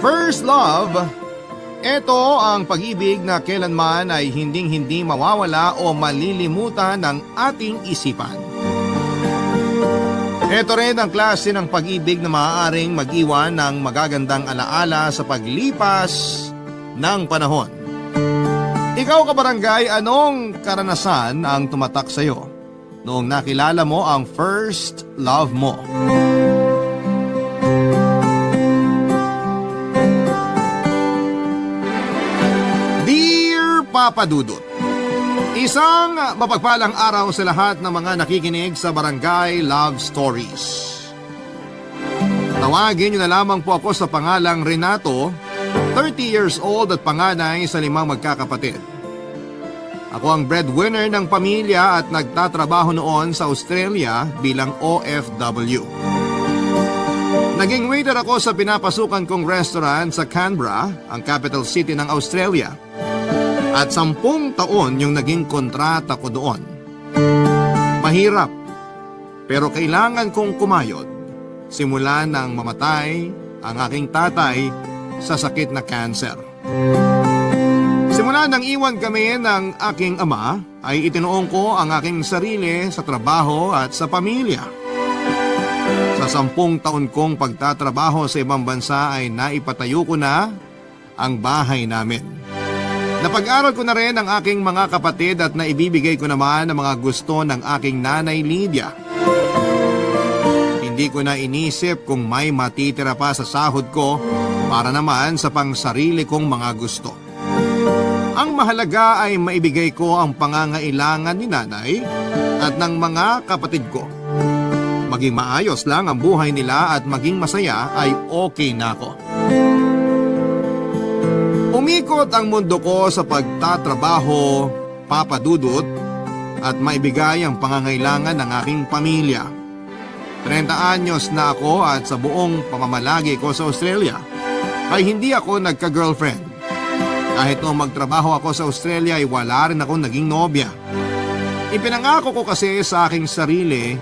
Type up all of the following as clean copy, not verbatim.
First love, ito ang pag-ibig na kailanman ay hinding-hindi mawawala o malilimutan ng ating isipan. Ito rin ang klase ng pag-ibig na maaaring mag-iwan ng magagandang alaala sa paglipas ng panahon. Ikaw kabarangay, anong karanasan ang tumatak sa iyo noong nakilala mo ang first love mo? Dear Papa Dudut, isang mapagpalang araw sa lahat ng mga nakikinig sa Barangay Love Stories. Tawagin niyo na lamang po ako sa pangalang Renato, 30 years old at panganay sa 5 magkakapatid. Ako ang breadwinner ng pamilya at nagtatrabaho noon sa Australia bilang OFW. Naging waiter ako sa pinapasukan kong restaurant sa Canberra, ang capital city ng Australia. At 10 taon yung naging kontrata ko doon. Mahirap, pero kailangan kong kumayod. Simula nang mamatay ang aking tatay sa sakit na cancer. Simula nang iwan kami ng aking ama, ay itinuong ko ang aking sarili sa trabaho at sa pamilya. Sa 10 taon kong pagtatrabaho sa ibang bansa ay naipatayo ko na ang bahay namin. Napag-aral ko na rin ang aking mga kapatid at naibibigay ko naman ang mga gusto ng aking nanay Lydia. Hindi ko na inisip kung may matitira pa sa sahod ko para naman sa pangsarili kong mga gusto. Ang mahalaga ay maibigay ko ang pangangailangan ni nanay at ng mga kapatid ko. Maging maayos lang ang buhay nila at maging masaya ay okay na ako. Umikot ang mundo ko sa pagtatrabaho, Papa Dudut, at maibigay ang pangangailangan ng aking pamilya. 30 anyos na ako at sa buong pamamalagi ko sa Australia ay hindi ako nagka-girlfriend. Kahit nung magtrabaho ako sa Australia ay wala rin akong naging nobya. Ipinangako ko kasi sa aking sarili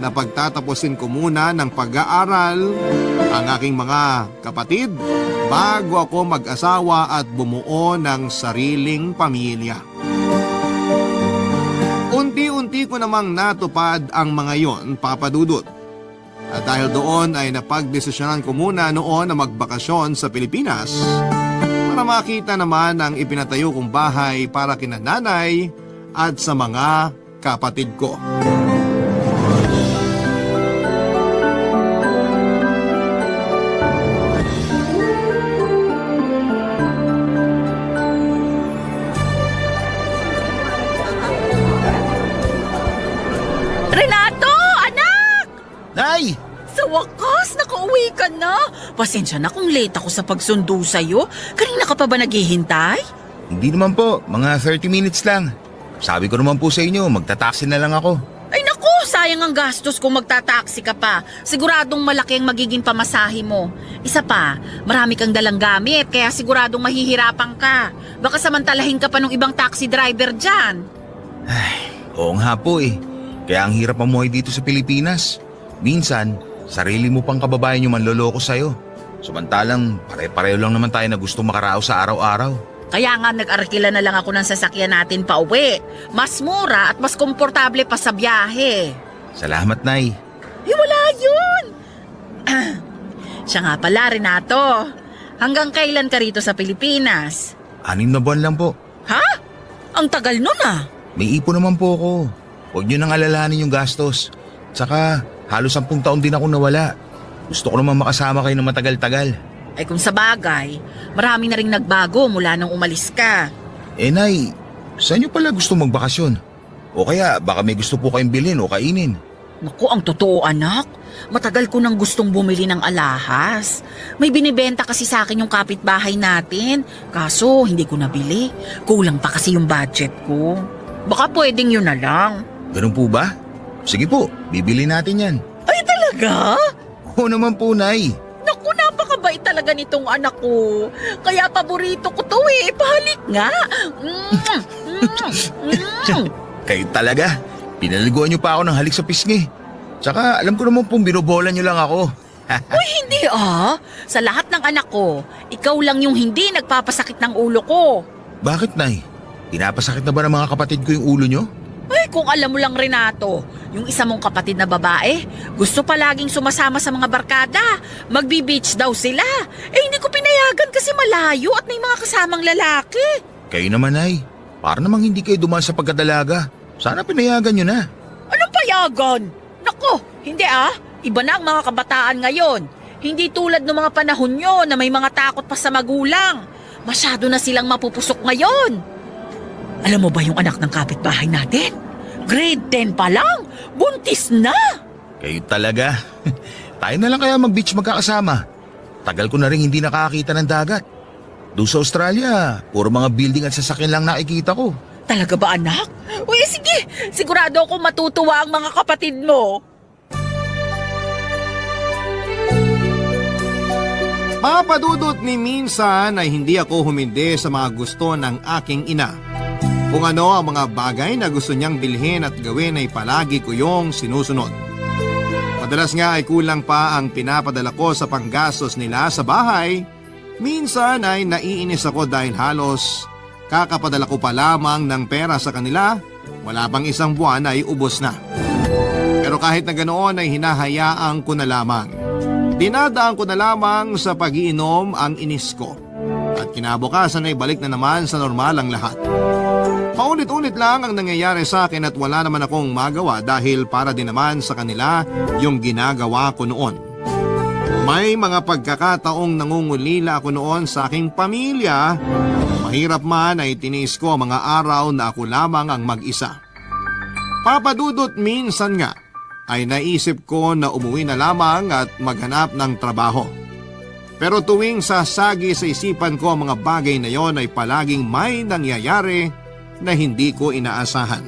na pagtatapusin ko muna ng pag-aaral ang aking mga kapatid bago ako mag-asawa at bumuo ng sariling pamilya. Unti-unti ko namang natupad ang mga yon, Papa Dudut. At dahil doon ay napagdesisyonan ko muna noon na magbakasyon sa Pilipinas para makita naman ang ipinatayo kong bahay para kina nanay at sa mga kapatid ko. Nay! Sa wakas, nakauwi ka na. Pasensya na kung late ako sa pagsundo sa'yo. Kanina ka pa ba naghihintay? Hindi naman po, mga 30 minutes lang. Sabi ko naman po sa inyo, magta-taxi na lang ako. Ay naku, sayang ang gastos kung magta-taxi ka pa. Siguradong malaki ang magiging pamasahe mo. Isa pa, marami kang dalang gamit, kaya siguradong mahihirapan ka. Baka samantalahin ka pa ng ibang taxi driver dyan. Ay, oo nga po eh. Kaya ang hirap mamuhay dito sa Pilipinas. Minsan, sarili mo pang kababayan yung manloloko sa'yo. Samantalang, pare-pareho lang naman tayo na gusto makaraos sa araw-araw. Kaya nga nag-arkila na lang ako ng sasakyan natin pa uwi. Mas mura at mas komportable pa sa biyahe. Salamat, Nay. Wala yun! Siya nga pala, Renato. Hanggang kailan ka rito sa Pilipinas? 6 na buwan lang po. Ha? Ang tagal nun ah. May ipon naman po ako. Huwag nyo nang alalahanin yung gastos. Tsaka, halos 10 taon din ako nawala. Gusto ko naman makasama kayo ng matagal-tagal. Ay kung sa bagay, marami na ring nagbago mula nung umalis ka. Eh Nay, saan nyo pala gusto magbakasyon? O kaya baka may gusto po kayong bilhin o kainin. Naku, ang totoo anak. Matagal ko nang gustong bumili ng alahas. May binibenta kasi sa akin yung kapitbahay natin. Kaso hindi ko nabili. Kulang pa kasi yung budget ko. Baka pwedeng yun na lang. Ganun po ba? Sige po, bibili natin yan. Ay talaga? Oo naman po, Nay. Naku, napakabait talaga nitong anak ko. Kaya paborito ko to eh. Pahalik nga. Kayo talaga. Pinaliguan niyo pa ako ng halik sa pisngi. Tsaka alam ko naman pong binobola niyo lang ako. Uy, hindi Sa lahat ng anak ko, ikaw lang yung hindi nagpapasakit ng ulo ko. Bakit, Nay? Pinapasakit na ba ng mga kapatid ko yung ulo nyo? Ay, kung alam mo lang, Renato, yung isa mong kapatid na babae, gusto palaging sumasama sa mga barkada. Magbi-beach daw sila. Hindi ko pinayagan kasi malayo at may mga kasamang lalaki. Kayo naman, Nay. Para namang hindi kayo dumaan sa pagkadalaga. Sana pinayagan nyo na. Anong payagan? Nako, hindi Iba na ang mga kabataan ngayon. Hindi tulad ng mga panahon nyo na may mga takot pa sa magulang. Masyado na silang mapupusok ngayon. Alam mo ba yung anak ng kapitbahay natin? Grade 10 pa lang, buntis na! Kayo talaga. Tayo na lang kaya mag-beach magkakasama. Tagal ko na rin hindi nakakita ng dagat. Doon sa Australia, puro mga building at sasakyan lang nakikita ko. Talaga ba, anak? Uy, sige, sigurado ako matutuwa ang mga kapatid mo. Papadudot ni minsan ay hindi ako humindi sa mga gusto ng aking ina. Kung ano ang mga bagay na gusto niyang bilhin at gawin ay palagi ko yung sinusunod. Madalas nga ay kulang pa ang pinapadala ko sa panggastos nila sa bahay. Minsan ay naiinis ako dahil halos kakapadala ko pa lamang ng pera sa kanila, wala pang isang buwan ay ubos na. Pero kahit na ganoon ay hinahayaan ko na lamang. Dinadaan ko na lamang sa pag-iinom ang inis ko. At kinabukasan ay balik na naman sa normal ang lahat. Paulit-ulit lang ang nangyayari sa akin at wala naman akong magawa dahil para din naman sa kanila yung ginagawa ko noon. May mga pagkakataong nangungulila ako noon sa aking pamilya. Mahirap man ay tiniis ko ang mga araw na ako lamang ang mag-isa. Papadudot minsan nga ay naisip ko na umuwi na lamang at maghanap ng trabaho. Pero tuwing sasagi sa isipan ko ang mga bagay na yon ay palaging may nangyayari na hindi ko inaasahan.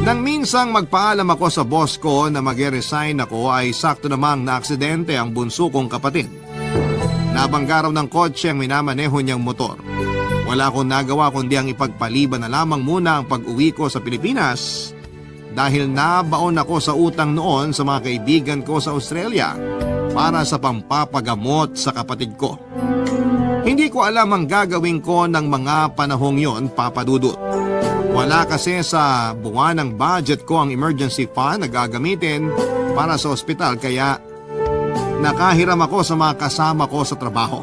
Nang minsang magpaalam ako sa boss ko na mag-resign ako ay sakto namang naaksidente ang bunso kong kapatid. Nabangga raw ng kotse ang minamaneho niyang motor. Wala akong nagawa kundi ang ipagpaliban na lamang muna ang pag-uwi ko sa Pilipinas dahil nabaon ako sa utang noon sa mga kaibigan ko sa Australia para sa pampapagamot sa kapatid ko. Hindi ko alam ang gagawin ko ng mga panahong yon, Papadudot. Wala kasi sa buwan ng budget ko ang emergency fund na gagamitin para sa ospital kaya nakahiram ako sa mga kasama ko sa trabaho.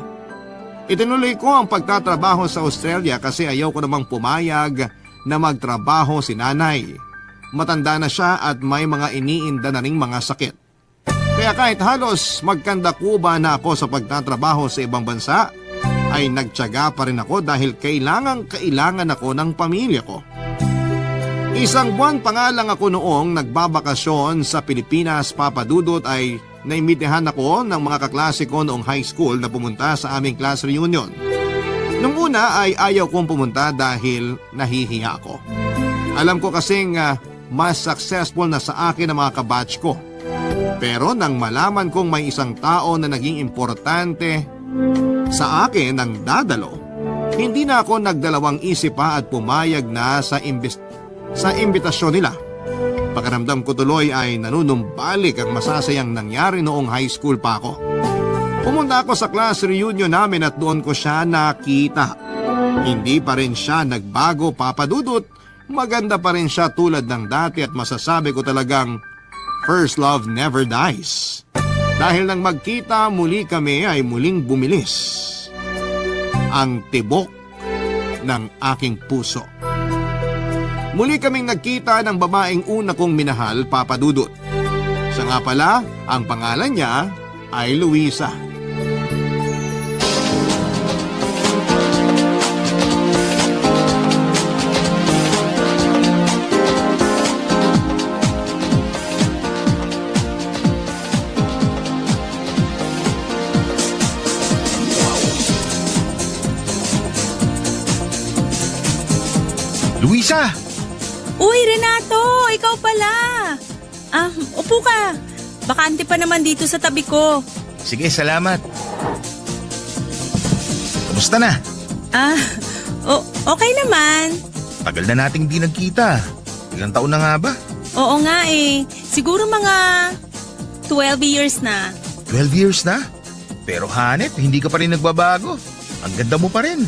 Itinuloy ko ang pagtatrabaho sa Australia kasi ayaw ko namang pumayag na magtrabaho si nanay. Matanda na siya at may mga iniinda na ring mga sakit. Kaya kahit halos magkandakuba na ako sa pagtatrabaho sa ibang bansa, ay nagtiyaga pa rin ako dahil kailangan ako ng pamilya ko. Isang buwan pa nga lang ako noong nagbabakasyon sa Pilipinas, Papadudot, ay naimitehan ako ng mga kaklase ko noong high school na pumunta sa aming class reunion. Nung una ay ayaw kong pumunta dahil nahihiya ako. Alam ko kasing mas successful na sa akin ang mga kabatch ko. Pero nang malaman kong may isang tao na naging importante sa akin ang dadalo, hindi na ako nagdalawang isip pa at pumayag na sa imbitasyon nila. Pakiramdam ko tuloy ay nanunumbalik ang masasayang nangyari noong high school pa ako. Pumunta ako sa class reunion namin at doon ko siya nakita. Hindi pa rin siya nagbago, Papadudot. Maganda pa rin siya tulad ng dati at masasabi ko talagang first love never dies. Dahil nang magkita muli kami ay muling bumilis ang tibok ng aking puso. Muli kaming nagkita ng babaeng una kong minahal, Papadudot. Siya nga pala, ang pangalan niya ay Luisa. Luisa! Uy, Renato! Ikaw pala! Upo ka. Bakante pa naman dito sa tabi ko. Sige, salamat. Kumusta na? Okay naman. Tagal na nating di nagkita. Ilang taon na nga ba? Oo nga eh. Siguro mga 12 years na. 12 years na? Pero hanep, hindi ka pa rin nagbabago. Ang ganda mo pa rin.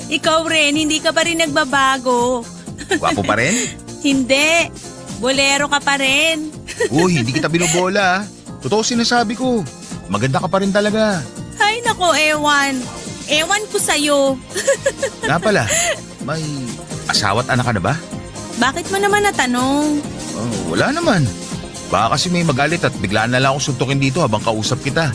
Ikaw rin, hindi ka pa rin nagbabago. Gwapo pa rin? Hindi. Bolero ka pa rin. Uy, hindi kita binobola. Totoo sinasabi ko. Maganda ka pa rin talaga. Ay nako, ewan. Ewan ko sa'yo. Nga pala, may asawa't anak ka na ba? Bakit mo naman natanong? Oh, wala naman. Baka kasi may magalit at biglaan na lang akong suntukin dito habang kausap kita.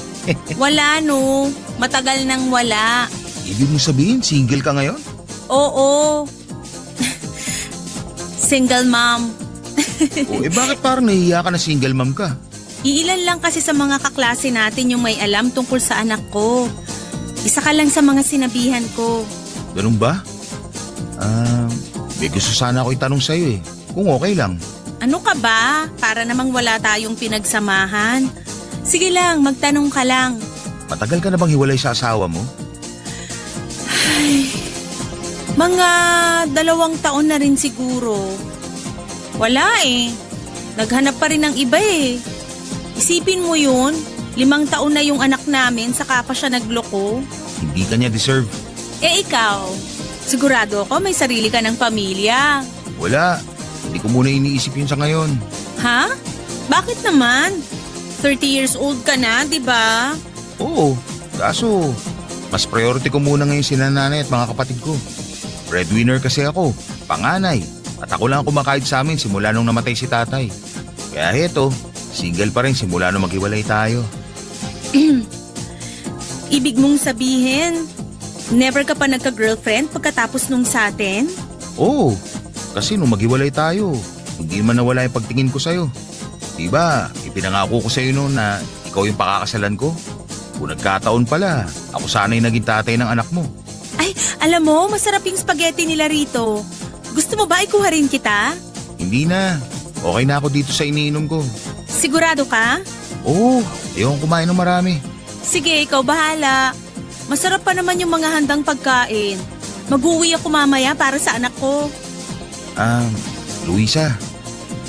Wala no. Matagal nang wala. Ibig mo sabihin, single ka ngayon? Oo. Single mom. O bakit parang nahihiya ka na single mom ka? Iilan lang kasi sa mga kaklase natin yung may alam tungkol sa anak ko. Isa ka lang sa mga sinabihan ko. Ganun ba? May gusto sana ako itanong sa'yo eh. Kung okay lang. Ano ka ba? Para namang wala tayong pinagsamahan. Sige lang, magtanong ka lang. Matagal ka na bang hiwalay sa asawa mo? Mga 2 taon na rin siguro. Wala eh. Naghanap pa rin ng iba eh. Isipin mo yun, 5 taon na yung anak namin saka pa siya nagloko. Hindi ka niya deserve. Eh ikaw, sigurado ako may sarili ka ng pamilya. Wala. Hindi ko muna iniisip yun sa ngayon. Ha? Bakit naman? 30 years old ka na, di ba? Oo. Kaso, mas priority ko muna ngayon si nanay at mga kapatid ko. Breadwinner kasi ako, panganay. At ako lang ang kumakahit sa amin simula nung namatay si tatay. Kaya heto, single pa rin simula nung maghiwalay tayo. Ibig mong sabihin, never ka pa nagka-girlfriend pagkatapos nung sa atin? Oo, kasi nung maghiwalay tayo, hindi man nawala yung pagtingin ko sa'yo. Diba, ipinangako ko sa'yo noon na ikaw yung pakakasalan ko. Kung nagkataon pala, ako sana'y naging tatay ng anak mo. Ay, alam mo, masarap yung spaghetti nila rito. Gusto mo ba ikuha rin kita? Hindi na, okay na ako dito sa iniinom ko. Sigurado ka? Oo, ayokong kumain ng marami. Sige, ikaw bahala. Masarap pa naman yung mga handang pagkain. Mag-uwi ako mamaya para sa anak ko. Luisa,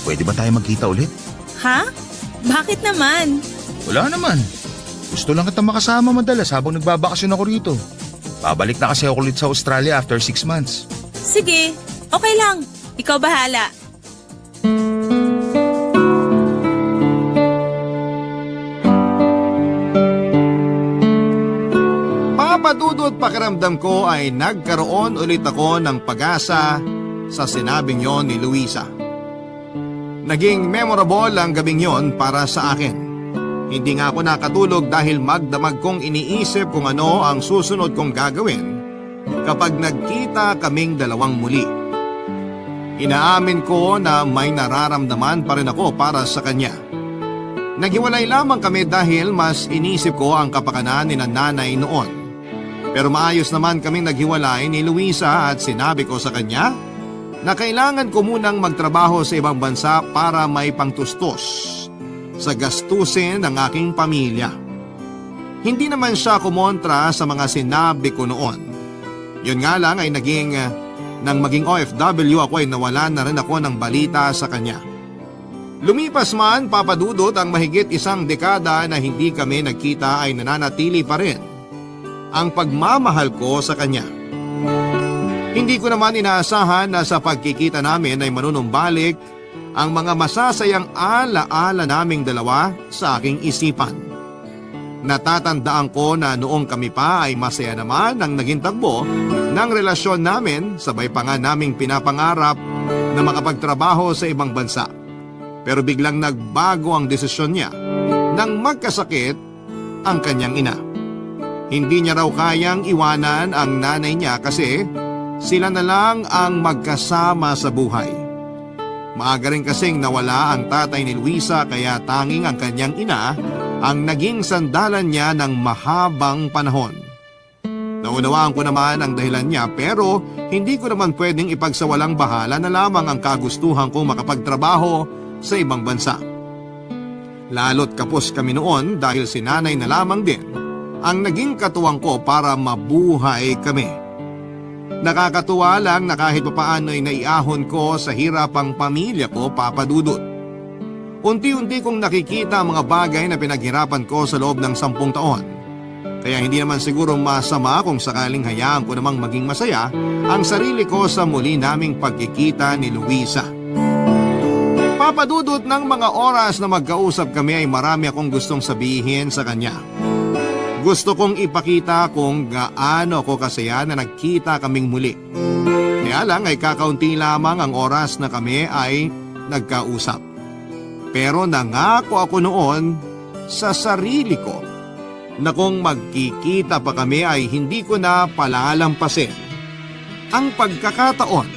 pwede ba tayo magkita ulit? Ha? Bakit naman? Wala naman. Gusto lang kita makasama madalas habang nagbabakasyon ako rito. Babalik na kasi ako ulit sa Australia after 6 months. Sige, okay lang. Ikaw bahala. Papadudot pakiramdam ko ay nagkaroon ulit ako ng pag-asa sa sinabing yon ni Luisa. Naging memorable ang gabing yon para sa akin. Hindi nga ako nakatulog dahil magdamag kong iniisip kung ano ang susunod kong gagawin kapag nagkita kaming dalawang muli. Inaamin ko na may nararamdaman pa rin ako para sa kanya. Naghiwalay lamang kami dahil mas inisip ko ang kapakanan ni nanay noon. Pero maayos naman kaming naghiwalay ni Luisa at sinabi ko sa kanya na kailangan ko munang magtrabaho sa ibang bansa para may pangtustos sa gastusin ng aking pamilya. Hindi naman siya kumontra sa mga sinabi ko noon. Yun nga lang ay nang maging OFW ako ay nawalan na rin ako ng balita sa kanya. Lumipas man, papadudot, ang mahigit 1 dekada na hindi kami nagkita ay nananatili pa rin ang pagmamahal ko sa kanya. Hindi ko naman inaasahan na sa pagkikita namin ay manunumbalik ang mga masasayang ala-ala naming dalawa sa aking isipan. Natatandaan ko na noong kami pa ay masaya naman ang naging tagbo ng relasyon namin, sabay pa nga naming pinapangarap na makapagtrabaho sa ibang bansa. Pero biglang nagbago ang desisyon niya nang magkasakit ang kanyang ina. Hindi niya raw kayang iwanan ang nanay niya kasi sila na lang ang magkasama sa buhay. Maaga rin kasing nawala ang tatay ni Luisa kaya tanging ang kanyang ina ang naging sandalan niya ng mahabang panahon. Naunawaan ko naman ang dahilan niya pero hindi ko naman pwedeng ipagsawalang bahala na lamang ang kagustuhan kong makapagtrabaho sa ibang bansa. Lalo't kapos kami noon dahil si nanay na lamang din ang naging katuwang ko para mabuhay kami. Nakakatuwa lang na kahit papaano ay naiahon ko sa hirapang pamilya ko, papadudot. Unti-unti kong nakikita ang mga bagay na pinaghirapan ko sa loob ng 10 taon. Kaya hindi naman siguro masama kung sakaling hayaan ko namang maging masaya ang sarili ko sa muli naming pagkikita ni Luisa. Papadudot ng mga oras na magkausap kami ay marami akong gustong sabihin sa kanya. Gusto kong ipakita kung gaano ko kasaya na nagkita kaming muli. Kaya lang ay kakaunti lamang ang oras na kami ay nagkausap. Pero nangako ako noon sa sarili ko na kung magkikita pa kami ay hindi ko na palalampasin ang pagkakataon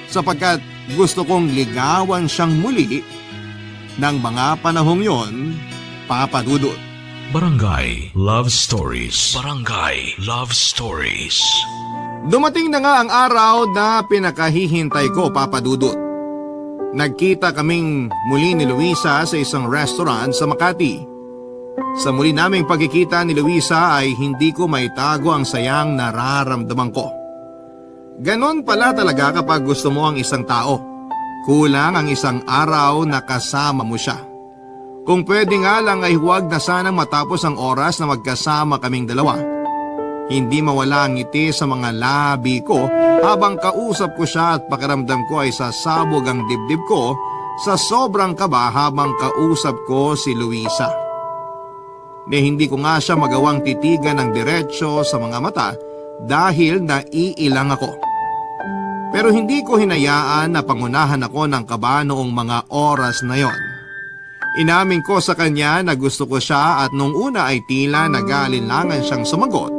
sapagkat gusto kong ligawan siyang muli ng mga panahong yon, Papa Dudut. Barangay Love Stories. Barangay Love Stories. Dumating na nga ang araw na pinakahihintay ko, Papa Dudut. Nagkita kaming muli ni Luisa sa isang restaurant sa Makati. Sa muli naming pagkikita ni Luisa ay hindi ko maitago ang sayang nararamdaman ko. Ganon pala talaga kapag gusto mo ang isang tao. Kulang ang isang araw na kasama mo siya. Kung pwede nga lang ay huwag na sanang matapos ang oras na magkasama kaming dalawa. Hindi mawala ang ngiti sa mga labi ko habang kausap ko siya at pakiramdam ko ay sasabog ang dibdib ko sa sobrang kaba habang kausap ko si Luisa. Hindi ko nga siya magawang titigan ng diretsyo sa mga mata dahil naiilang ako. Pero hindi ko hinayaan na pangunahan ako ng kaba noong mga oras na yon. Inamin ko sa kanya na gusto ko siya at nung una ay tila nag-aalinlangan siyang sumagot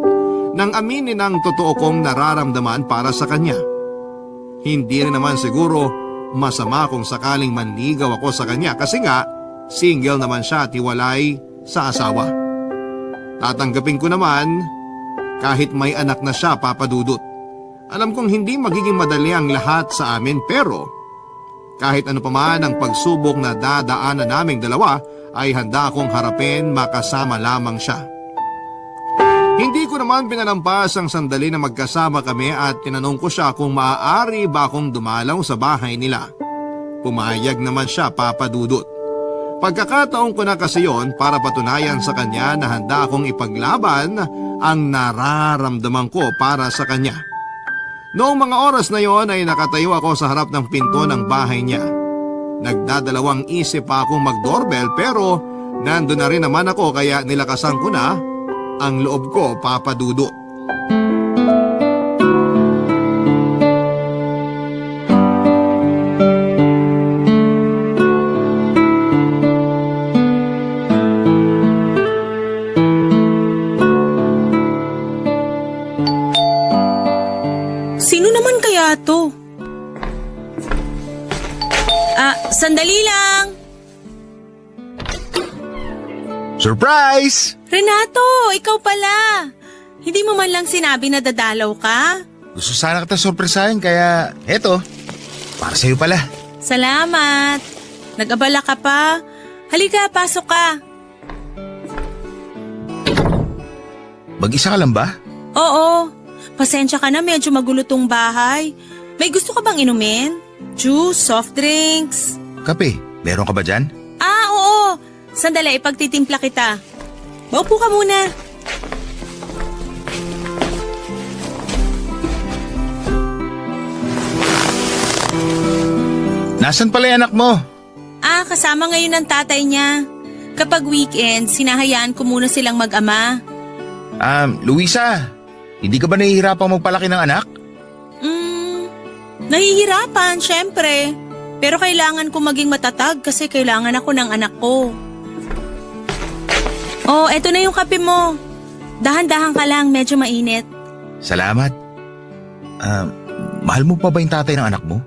nang aminin ang totoo kong nararamdaman para sa kanya. Hindi rin naman siguro masama kung sakaling manligaw ako sa kanya kasi nga single naman siya at hiwalay sa asawa. Tatanggapin ko naman kahit may anak na siya, Papa Dudut. Alam kong hindi magiging madali ang lahat sa amin pero kahit ano pa man ang pagsubok na dadaanan naming dalawa ay handa akong harapin makasama lamang siya. Hindi ko naman pinalampas ang sandali na magkasama kami at tinanong ko siya kung maaari ba akong dumalaw sa bahay nila. Pumayag naman siya, Papa Dudut. Pagkakataon ko na kasi yon para patunayan sa kanya na handa akong ipaglaban ang nararamdaman ko para sa kanya. Noong mga oras na yon ay nakatayo ako sa harap ng pinto ng bahay niya. Nagdadalawang isip pa akong mag-doorbell pero nandun na rin naman ako kaya nilakasan ko na ang loob ko, Papa Dudut. Sino naman kaya to? Sandali lang. Surprise! Renato, ikaw pala. Hindi mo man lang sinabi na dadalaw ka? Gusto sana kita sorpresahin kaya eto, para sa'yo pala. Salamat. Nag-abala ka pa? Halika, pasok ka. Mag-isa ka lang ba? Oo. Pasensya ka na, medyo magulo tong bahay. May gusto ka bang inumin? Juice, soft drinks? Kape, meron ka ba dyan? Oo. Sandali, ipagtitimpla kita. Maupo ka muna. Nasaan pala yung anak mo? Kasama ngayon ng tatay niya. Kapag weekend, sinahayaan ko muna silang mag-ama. Luisa, hindi ka ba nahihirapang magpalaki ng anak? Nahihirapan, syempre. Pero kailangan ko maging matatag kasi kailangan ako ng anak ko. Oh, eto na yung kape mo. Dahan-dahan ka lang, medyo mainit. Salamat. Mahal mo pa ba yung tatay ng anak mo?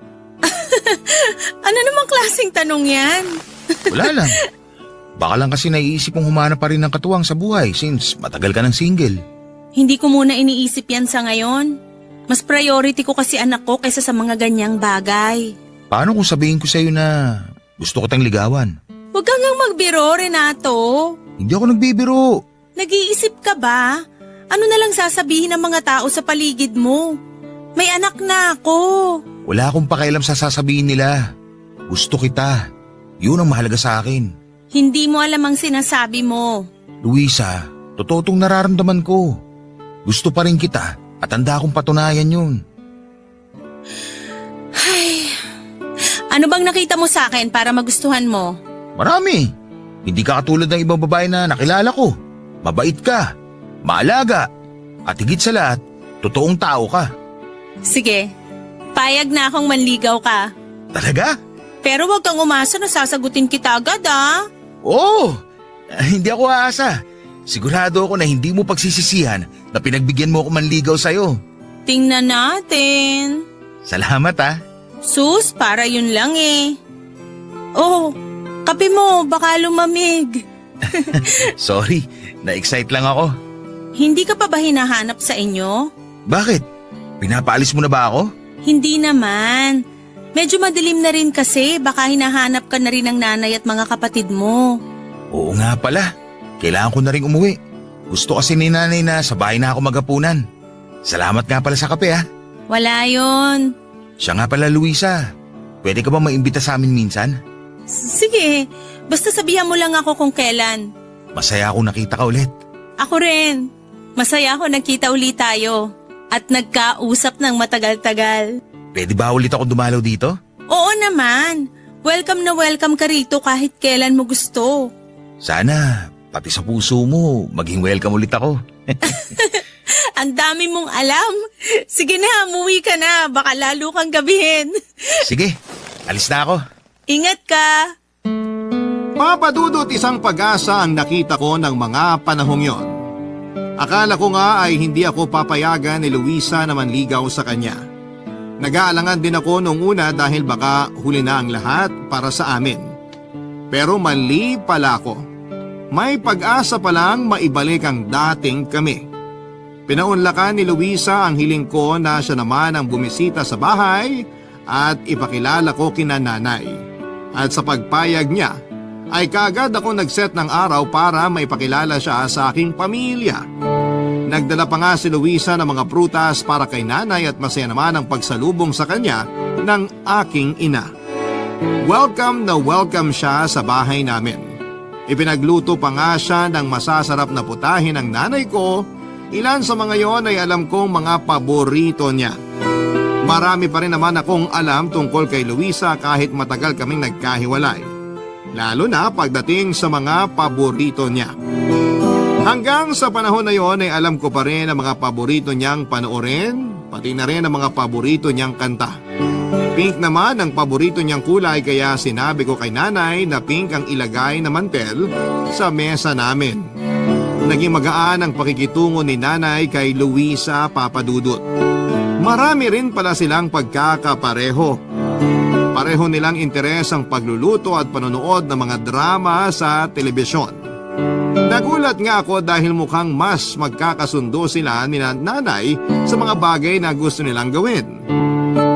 Ano namang klaseng tanong yan? Wala lang. Baka lang kasi naiisip mong humanap pa rin ng katuwang sa buhay since matagal ka ng single. Hindi ko muna iniisip yan sa ngayon. Mas priority ko kasi anak ko kaysa sa mga ganyang bagay. Paano kung sabihin ko sa'yo na gusto ko tayong ligawan? Huwag kang ngang magbiro, Renato. Hindi ako nagbibiro. Nag-iisip ka ba? Ano na lang sasabihin ng mga tao sa paligid mo? May anak na ako. Wala akong pakialam sa sasabihin nila. Gusto kita. Yun ang mahalaga sa akin. Hindi mo alam ang sinasabi mo. Luisa, totoo tong nararamdaman ko. Gusto pa rin kita at handa akong patunayan yun. Ano bang nakita mo sa akin para magustuhan mo? Marami. Hindi ka katulad ng ibang babae na nakilala ko. Mabait ka, maalaga, at higit sa lahat, totoong tao ka. Sige, payag na akong manligaw ka. Talaga? Pero wag kang umasa na sasagutin kita agad ah. Oo, hindi ako aasa. Sigurado ako na hindi mo pagsisisihan na pinagbigyan mo ako manligaw sa'yo. Tingnan natin. Salamat ah. Sus, para yun lang eh. Oh, kape mo, baka lumamig. Sorry, na-excite lang ako. Hindi ka pa ba hinahanap sa inyo? Bakit? Pinapaalis mo na ba ako? Hindi naman. Medyo madilim na rin kasi, baka hinahanap ka na rin ng nanay at mga kapatid mo. Oo nga pala, kailangan ko na rin umuwi. Gusto kasi ni nanay na sa bahay na ako maghapunan. Salamat nga pala sa kape ah. Wala yon. Siya nga pala Luisa, pwede ka ba maimbita sa amin minsan? Sige, basta sabihan mo lang ako kung kailan. Masaya ako nakita ka ulit. Ako rin. Masaya ako nagkita ulit tayo. At nagkausap ng matagal-tagal. Pwede ba ulit ako dumalaw dito? Oo naman. Welcome na welcome ka rito kahit kailan mo gusto. Sana, pati sa puso mo, maging welcome ulit ako. Ang dami mong alam. Sige na, umuwi ka na. Baka lalo kang gabihin. Sige, alis na ako. Ingat ka. Papadudot isang pag-asa ang nakita ko ng mga panahong yon. Akala ko nga ay hindi ako papayagan ni Luisa na manligaw sa kanya. Nag-aalangan din ako nung una dahil baka huli na ang lahat para sa amin. Pero mali pala ako. May pag-asa palang maibalik ang dating kami. Pinaunlakan ni Luisa ang hiling ko na siya naman ang bumisita sa bahay at ipakilala ko kina nanay. At sa pagpayag niya, ay kaagad ako nag-set ng araw para maipakilala siya sa aking pamilya. Nagdala pa nga si Luisa ng mga prutas para kay nanay at masaya naman ang pagsalubong sa kanya ng aking ina. Welcome na welcome siya sa bahay namin. Ipinagluto pa nga siya ng masasarap na putahe ng nanay ko. Ilan sa mga yon ay alam kong mga paborito niya. Marami pa rin naman akong alam tungkol kay Luisa kahit matagal kaming nagkahiwalay. Lalo na pagdating sa mga paborito niya. Hanggang sa panahon na yon ay alam ko pa rin ang mga paborito niyang panoorin, pati na rin ang mga paborito niyang kanta. Pink naman ang paborito niyang kulay kaya sinabi ko kay nanay na pink ang ilagay na mantel sa mesa namin. Naging magaan ang pakikitungo ni nanay kay Luisa Papadudot. Marami rin pala silang pagkakapareho. Pareho nilang interes ang pagluluto at panonood ng mga drama sa telebisyon. Nagulat nga ako dahil mukhang mas magkakasundo sila ni nanay sa mga bagay na gusto nilang gawin.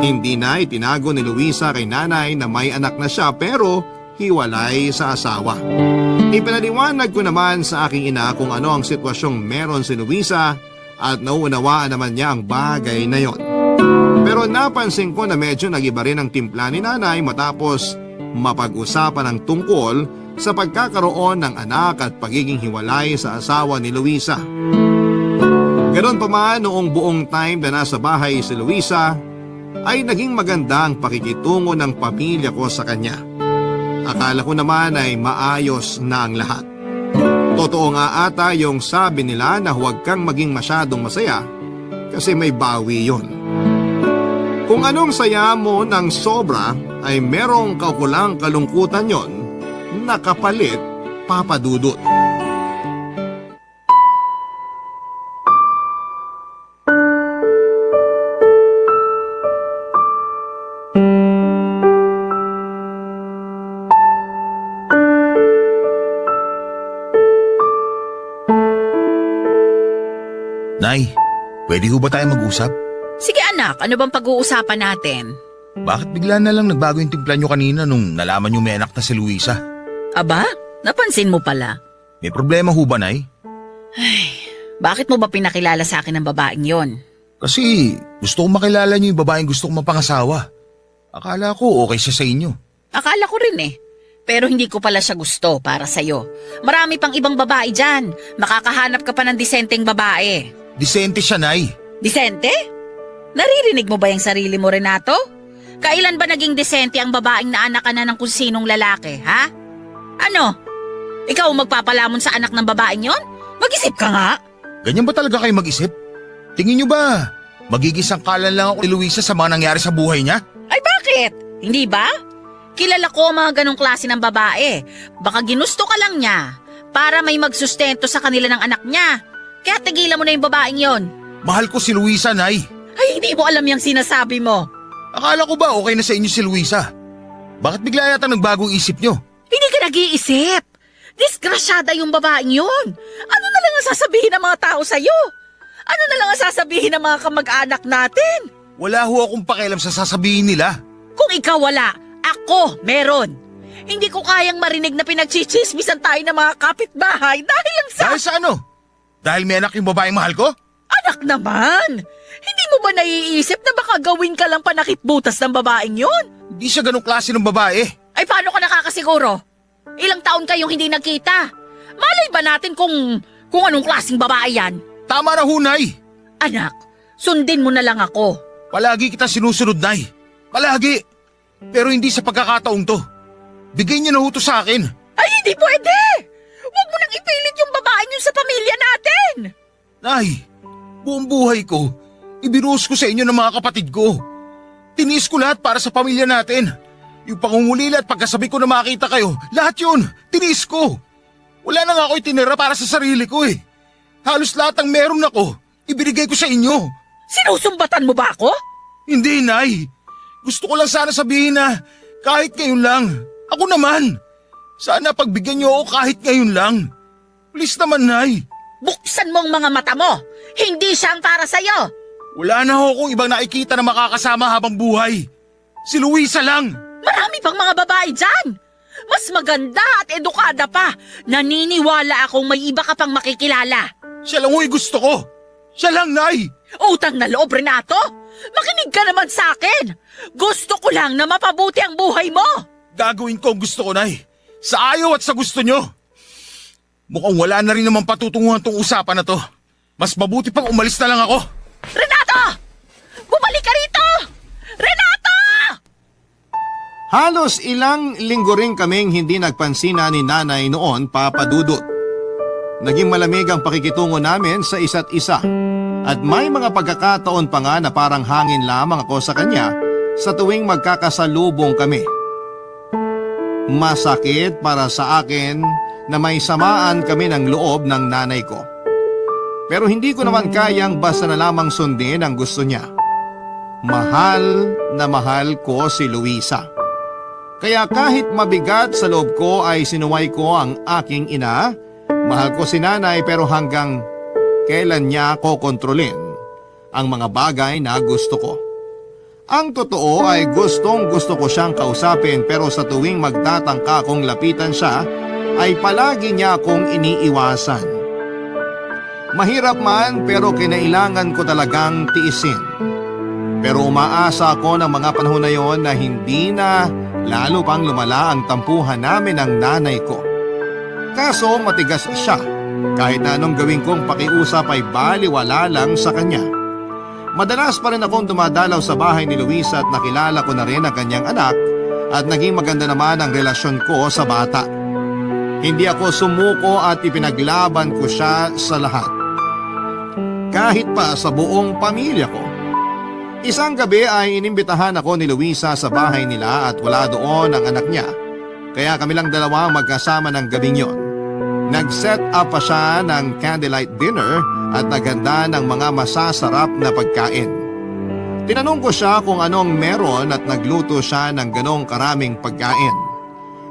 Hindi na itinago ni Luisa kay nanay na may anak na siya pero hiwalay sa asawa. Ipinaliwanag ko naman sa aking ina kung ano ang sitwasyong meron si Luisa at nauunawaan naman niya ang bagay na yon. Pero napansin ko na medyo nag-iba rin ang timpla ni nanay matapos mapag-usapan ang tungkol sa pagkakaroon ng anak at pagiging hiwalay sa asawa ni Luisa. Ganon pa man noong buong time na nasa bahay si Luisa ay naging maganda ang pakikitungo ng pamilya ko sa kanya. Akala ko naman ay maayos na ang lahat. Totoo nga ata yung sabi nila na huwag kang maging masyadong masaya kasi may bawi yon. Kung anong saya mo ng sobra ay merong kaukulang kalungkutan yon na kapalit papadudot. Nay, pwede ho ba tayo mag-usap? Sige anak, ano bang pag-uusapan natin? Bakit bigla na lang nagbago yung timpla nyo kanina nung nalaman nyo may anak na si Luisa? Aba, napansin mo pala. May problema ho ba, Nay? Bakit mo ba pinakilala sa akin ang babaeng yon? Kasi gusto kong makilala nyo yung babaeng gusto kong mapangasawa. Akala ko okay siya sa inyo. Akala ko rin eh. Pero hindi ko pala siya gusto para sa'yo. Marami pang ibang babae dyan. Makakahanap ka pa ng disenteng babae. Disente siya, Nay. Disente? Naririnig mo ba yung sarili mo, Renato? Kailan ba naging disente ang babaeng naanak ka na ng kung sinong lalaki, ha? Ano? Ikaw ang magpapalamon sa anak ng babaeng yon? Mag-isip ka nga. Ganyan ba talaga kayo mag-isip? Tingin niyo ba, magiging sangkalan lang ako ni Luisa sa mga nangyari sa buhay niya? Ay bakit? Hindi ba? Kilala ko ang mga ganong klase ng babae. Baka ginusto ka lang niya para may magsustento sa kanila ng anak niya. Kaya tigilan mo na yung babaeng yon. Mahal ko si Luisa, Nay. Ay, hindi mo alam yung sinasabi mo. Akala ko ba okay na sa inyo si Luisa? Bakit bigla yata nagbagong isip niyo? Hindi ka nag-iisip. Disgrasyada yung babaeng yun. Ano na lang ang sasabihin ng mga tao sa'yo? Ano na lang ang sasabihin ng mga kamag-anak natin? Wala ho akong pakialam sa sasabihin nila. Kung ikaw wala, ako meron. Hindi ko kayang marinig na pinagchichismisan tayo ng mga kapitbahay dahil lang sa... Dahil sa ano? Dahil may anak yung babaeng mahal ko? Anak naman! Hindi mo ba naiisip na baka gawin ka lang panakipbutas ng babaeng yun? Hindi siya ganong klase ng babae. Ay paano ka nakakasiguro? Ilang taon kayong hindi nagkita. Malay ba natin kung anong klaseng babae yan? Tama na ho, Nay. Anak, sundin mo na lang ako. Palagi kita sinusunod, Nay. Palagi. Pero hindi sa pagkakataong to. Bigay niyo na ho to sa akin. Ay hindi pwede! Huwag mo nang ipilit yung babaeng yun sa pamilya natin! Nay, buong buhay ko, ibinuhos ko sa inyo ng mga kapatid ko. Tiniis ko lahat para sa pamilya natin. Yung pangungulila at pagkasabi ko na makita kayo, lahat yun, tiniis ko. Wala na nga ako itinira para sa sarili ko eh. Halos lahat ng meron ako, ibinigay ko sa inyo. Sinusumbatan mo ba ako? Hindi, Nay. Gusto ko lang sana sabihin na kahit ngayon lang, ako naman. Sana pagbigyan niyo ako kahit ngayon lang. Please naman, Nay. Buksan mo ang mga mata mo! Hindi siya ang para sa'yo! Wala na ho akong ibang nakikita na makakasama habang buhay. Si Luisa lang. Marami pang mga babae dyan! Mas maganda at edukada pa! Naniniwala akong may iba ka pang makikilala! Siya lang ho'y gusto ko. Siya lang, Nay. Utang na loob, Renato! Makinig ka naman sa akin! Gusto ko lang na mapabuti ang buhay mo! Gagawin ko ang gusto ko, Nay. Sa ayaw at sa gusto nyo. Mukhang wala na rin naman patutunguhan tong usapan na to. Mas mabuti pang umalis na lang ako. Renato! Bumalik ka rito! Renato! Halos ilang linggo rin kaming hindi nagpansina ni nanay noon, Papa Dudut. Naging malamig ang pakikitungo namin sa isa't isa. At may mga pagkakataon pa nga na parang hangin lamang ako sa kanya sa tuwing magkakasalubong kami. Masakit para sa akin na may samaan kami ng loob ng nanay ko. Pero hindi ko naman kayang basta na lamang sundin ang gusto niya. Mahal na mahal ko si Luisa. Kaya kahit mabigat sa loob ko ay sinuway ko ang aking ina. Mahal ko si nanay pero hanggang kailan niya ako kontrolin ang mga bagay na gusto ko. Ang totoo ay gustong gusto ko siyang kausapin pero sa tuwing magtatangka akong lapitan siya ay palagi niya akong iniiwasan. Mahirap man pero kinailangan ko talagang tiisin. Pero umaasa ako ng mga panahon na yon na hindi na lalo pang lumala ang tampuhan namin ng nanay ko. Kaso matigas siya. Kahit na anong gawin kong pakiusap ay baliwala lang sa kanya. Madalas pa rin akong dumadalaw sa bahay ni Luisa at nakilala ko na rin ang kanyang anak at naging maganda naman ang relasyon ko sa bata. Hindi ako sumuko at ipinaglaban ko siya sa lahat. Kahit pa sa buong pamilya ko. Isang gabi ay inimbitahan ako ni Luisa sa bahay nila at wala doon ang anak niya. Kaya kami lang dalawa magkasama ng gabing yon. Nag-set up pa siya ng candlelight dinner at naghanda ng mga masasarap na pagkain. Tinanong ko siya kung anong meron at nagluto siya ng ganong karaming pagkain.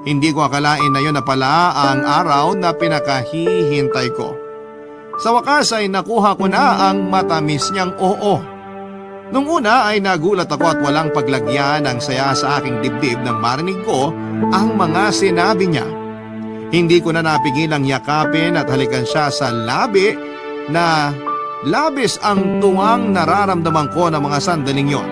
Hindi ko akalain na yun na pala ang araw na pinakahihintay ko. Sa wakas ay nakuha ko na ang matamis niyang oo. Nung una ay nagulat ako at walang paglagyan ng saya sa aking dibdib nang marinig ko ang mga sinabi niya. Hindi ko na napigilang yakapin at halikan siya sa labi na labis ang tuwang nararamdaman ko ng mga sandaling yon.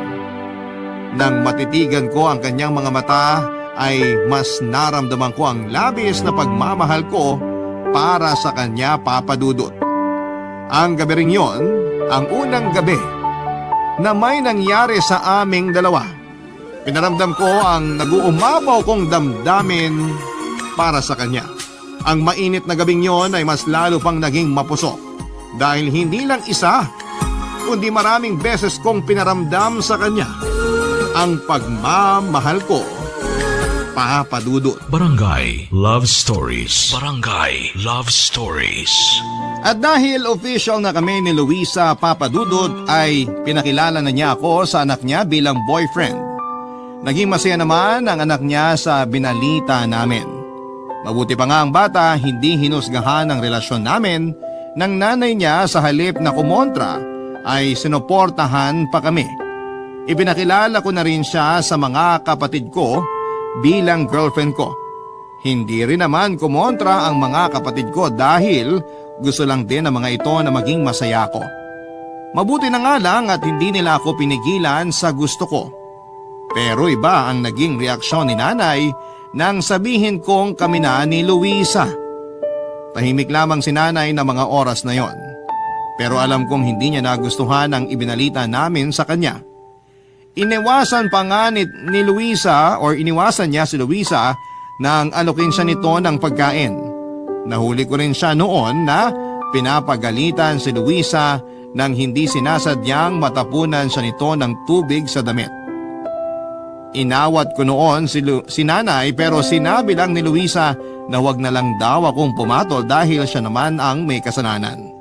Nang matitigan ko ang kanyang mga mata ay mas naramdaman ko ang labis na pagmamahal ko para sa kanya, Papa Dudut. Ang gabi ring yon, ang unang gabi na may nangyari sa aming dalawa. Pinaramdam ko ang nag-uumapaw kong damdamin para sa kanya. Ang mainit na gabing yon ay mas lalo pang naging mapusok dahil hindi lang isa, kundi maraming beses kong pinaramdam sa kanya ang pagmamahal ko, Papa Dudut. Barangay Love Stories. Barangay Love Stories. At dahil official na kami ni Luisa, Papa Dudut, ay pinakilala na niya ako sa anak niya bilang boyfriend. Naging masaya naman ang anak niya sa binalita namin. Mabuti pa nga ang bata, hindi hinusgahan ang relasyon namin ng nanay niya. Sa halip na kumontra ay sinuportahan pa kami. Ipinakilala ko na rin siya sa mga kapatid ko bilang girlfriend ko. Hindi rin naman kumontra ang mga kapatid ko dahil gusto lang din ng mga ito na maging masaya ko. Mabuti na nga lang at hindi nila ako pinigilan sa gusto ko. Pero iba ang naging reaksyon ni nanay nang sabihin kong kami na ni Luisa. Tahimik lamang si nanay na mga oras na yon. Pero alam kong hindi niya nagustuhan ang ibinalita namin sa kanya. Iniwasan pa nga ni Luisa or iniwasan niya si Luisa nang alokin siya nito ng pagkain. Nahuli ko rin siya noon na pinapagalitan si Luisa nang hindi sinasadyang matapunan siya nito ng tubig sa damit. Inawat ko noon si nanay pero sinabi lang ni Luisa na wag na lang daw akong pumatol dahil siya naman ang may kasalanan.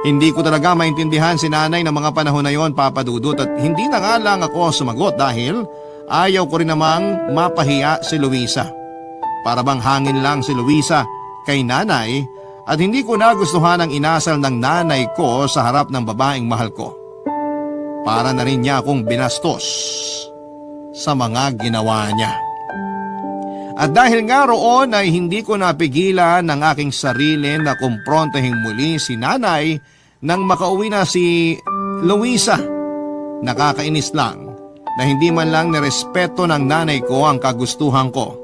Hindi ko talaga maintindihan si nanay ng mga panahon na yon, Papa Dudut, at hindi na nga lang ako sumagot dahil ayaw ko rin namang mapahiya si Luisa. Para bang hangin lang si Luisa kay nanay at hindi ko nagustuhan ang inasal ng nanay ko sa harap ng babaeng mahal ko. Para na rin niya akong binastos sa mga ginawa niya. At dahil nga roon ay hindi ko napigilan ng aking sarili na kumprontahin muli si nanay nang makauwi na si Luisa. Nakakainis lang na hindi man lang nirespeto ng nanay ko ang kagustuhan ko.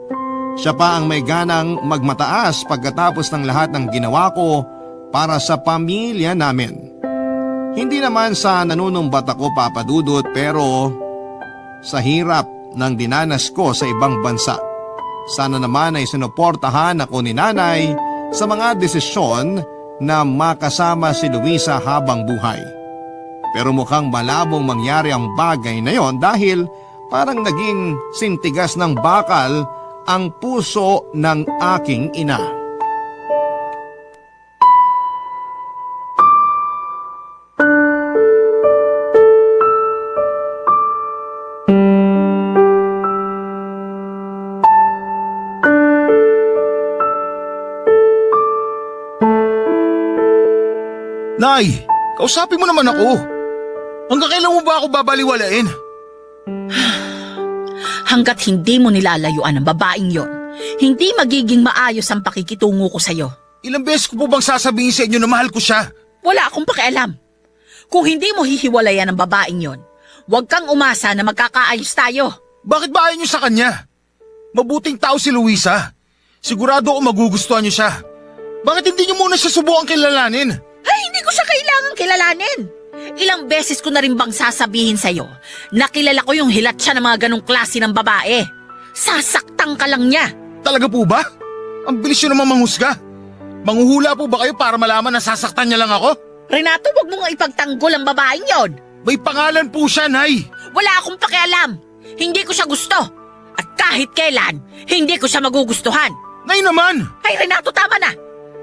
Siya pa ang may ganang magmataas pagkatapos ng lahat ng ginawa ko para sa pamilya namin. Hindi naman sa nanunumbat ako, Papa Dudut, pero sa hirap ng dinanas ko sa ibang bansa. Sana naman ay sinuportahan ako ni nanay sa mga desisyon na makasama si Luisa habang buhay. Pero mukhang malabong mangyari ang bagay na yon dahil parang naging sintigas ng bakal ang puso ng aking ina. Nay, kausapin mo naman ako. Hanggang kailan mo ba ako babaliwalain? Hanggat hindi mo nilalayuan ang babaeng yon, hindi magiging maayos ang pakikitungo ko sa'yo. Ilang beses ko po bang sasabihin sa inyo na mahal ko siya? Wala akong pakialam. Kung hindi mo hihiwalayan ang babaeng yon, huwag kang umasa na magkakaayos tayo. Bakit ba ayaw niyo sa kanya? Mabuting tao si Luisa. Sigurado ako magugustuhan niyo siya. Bakit hindi niyo muna siya subukan kilalanin? Ay, hindi ko siya kailangang kilalanin. Ilang beses ko na rin bang sasabihin sa'yo na kilala ko yung hilat siya ng mga ganong klase ng babae. Sasaktan ka lang niya. Talaga po ba? Ang bilis niyo naman manghusga. Manghuhula po ba kayo para malaman na sasaktan niya lang ako? Renato, wag mo nga ipagtanggol ang babaeng yon. May pangalan po siya, Nay. Wala akong pakialam. Hindi ko siya gusto. At kahit kailan, hindi ko siya magugustuhan. Nay naman! Ay, Renato, tama na.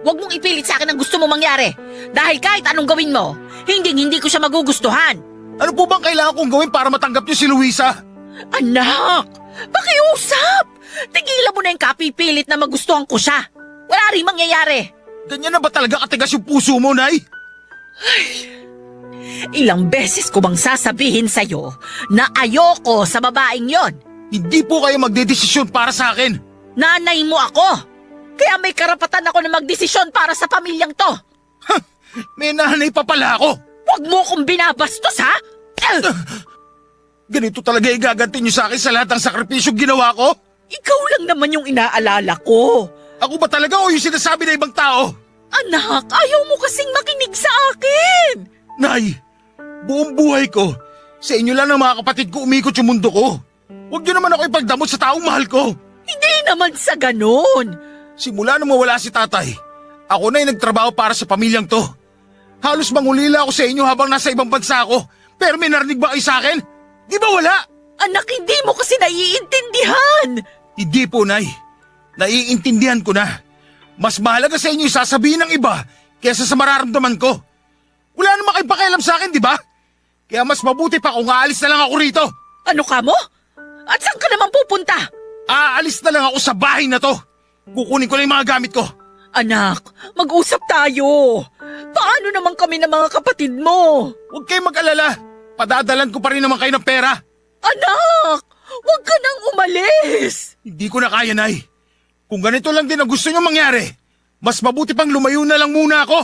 Huwag mong ipilit sa akin ang gusto mo mangyari. Dahil kahit anong gawin mo, hindi ko siya magugustuhan. Ano po bang kailangan kong gawin para matanggap niyo si Luisa? Anak, pakiusap. Tigilan mo na yung kapipilit na magustuhan ko siya. Wala rin mangyayari. Ganyan na ba talaga katigas yung puso mo, Nay? Ilang beses ko bang sasabihin sa'yo na ayoko sa babaeng yon? Hindi po kayo magdedesisyon para sa akin. Nanay mo ako. Kaya may karapatan ako na magdesisyon para sa pamilyang to. May nanay pa pala ako. Huwag mo kong binabastos, ha? Ganito talaga igaganti niyo sa akin sa lahat ng sakripisyong ginawa ko? Ikaw lang naman yung inaalala ko. Ako ba talaga o yung sinasabi ng ibang tao? Anak, ayaw mo kasing makinig sa akin. Nay, buong buhay ko, sa inyo lang ng mga kapatid ko umikot yung mundo ko. Huwag niyo naman ako ipagdamot sa taong mahal ko. Hindi naman sa ganun. Simula nung mawala si tatay, ako na yung nagtrabaho para sa pamilyang to. Halos mangulila ako sa inyo habang nasa ibang bansa ako. Pero may narinig ba kayo sa akin? Di ba wala? Anak, hindi mo kasi naiintindihan. Hindi po, Nay. Naiintindihan ko na. Mas mahalaga sa inyo yung sasabihin ng iba kaysa sa mararamdaman ko. Wala naman kayong pakialam sa akin, di ba? Kaya mas mabuti pa kung aalis na lang ako rito. Ano ka mo? At saan ka naman pupunta? Aalis na lang ako sa bahay na to. Kukunin ko lang yung mga gamit ko. Anak, mag-usap tayo. Paano naman kami ng mga kapatid mo? Huwag kayong mag-alala. Padadalan ko pa rin naman kayo ng pera. Anak, huwag ka nang umalis. Hindi ko na kaya, Nay. Kung ganito lang din ang gusto nyo mangyari, mas mabuti pang lumayo na lang muna ako.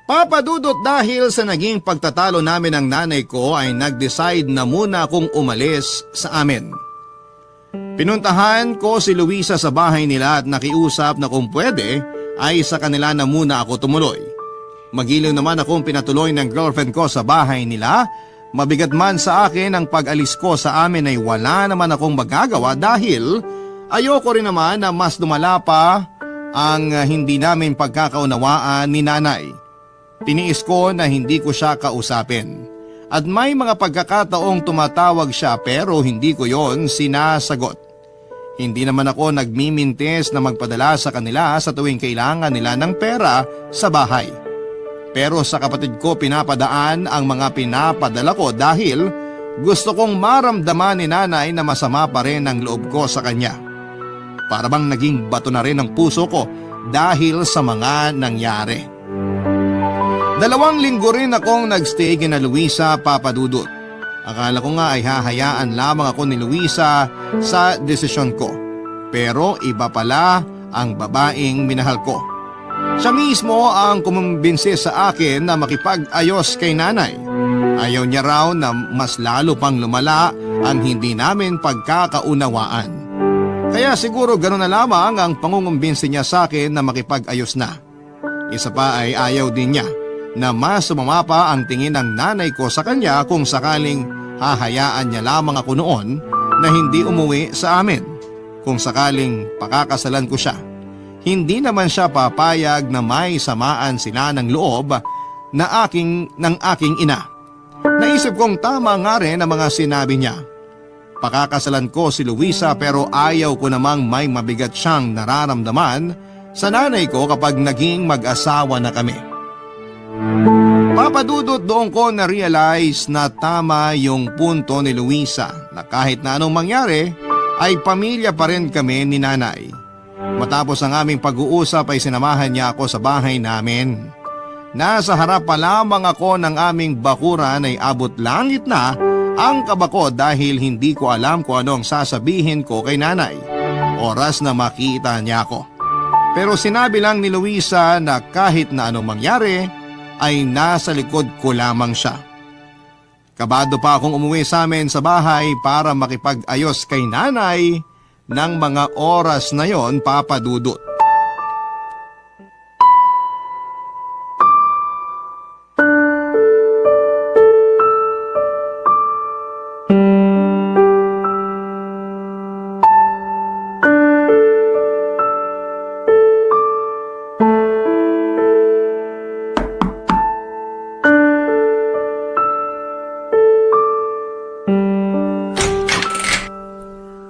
Papa Dudut, dahil sa naging pagtatalo namin ng nanay ko ay nag-decide na muna akong umalis sa amin. Pinuntahan ko si Luisa sa bahay nila at nakiusap na kung pwede ay sa kanila na muna ako tumuloy. Magiliw naman akong pinatuloy ng girlfriend ko sa bahay nila. Mabigat man sa akin ang pag-alis ko sa amin ay wala naman akong magagawa dahil ayoko rin naman na mas lumala pa ang hindi namin pagkakaunawaan ni nanay. Tiniis ko na hindi ko siya kausapin. At may mga pagkakataong tumatawag siya pero hindi ko yon sinasagot. Hindi naman ako nagmimintis na magpadala sa kanila sa tuwing kailangan nila ng pera sa bahay. Pero sa kapatid ko pinapadaan ang mga pinapadala ko dahil gusto kong maramdaman ni nanay na masama pa rin ang loob ko sa kanya. Para bang naging bato na rin ang puso ko dahil sa mga nangyari. 2 linggo rin akong nagstay kina Luisa, Papa Dudut. Akala ko nga ay hahayaan lamang ako ni Luisa sa desisyon ko. Pero iba pala ang babaeng minahal ko. Siya mismo ang kumumbinsi sa akin na makipag-ayos kay nanay. Ayaw niya raw na mas lalo pang lumala ang hindi namin pagkakaunawaan. Kaya siguro gano'n na lamang ang pangungumbinsi niya sa akin na makipag-ayos na. Isa pa ay ayaw din niya na mas sumama pa ang tingin ng nanay ko sa kanya kung sakaling hahayaan niya lamang ako noon na hindi umuwi sa amin. Kung sakaling pakakasalan ko siya, hindi naman siya papayag na may samaan sila ng loob ng aking ina. Naisip kong tama nga rin ang mga sinabi niya. Pakakasalan ko si Luisa pero ayaw ko namang may mabigat siyang nararamdaman sa nanay ko kapag naging mag-asawa na kami. Papa Dudut, doon ko na-realize na tama yung punto ni Luisa na kahit na anong mangyari ay pamilya pa rin kami ni nanay. Matapos ang aming pag-uusap ay sinamahan niya ako sa bahay namin. Nasa harap pa lamang ako ng aming bakuran ay abot langit na ang kaba ko dahil hindi ko alam kung anong sasabihin ko kay nanay. Oras na makita niya ako. Pero sinabi lang ni Luisa na kahit na anong mangyari ay nasa likod ko lamang siya. Kabado pa akong umuwi sa amin sa bahay para makipag-ayos kay nanay ng mga oras na yon, Papa Dudut.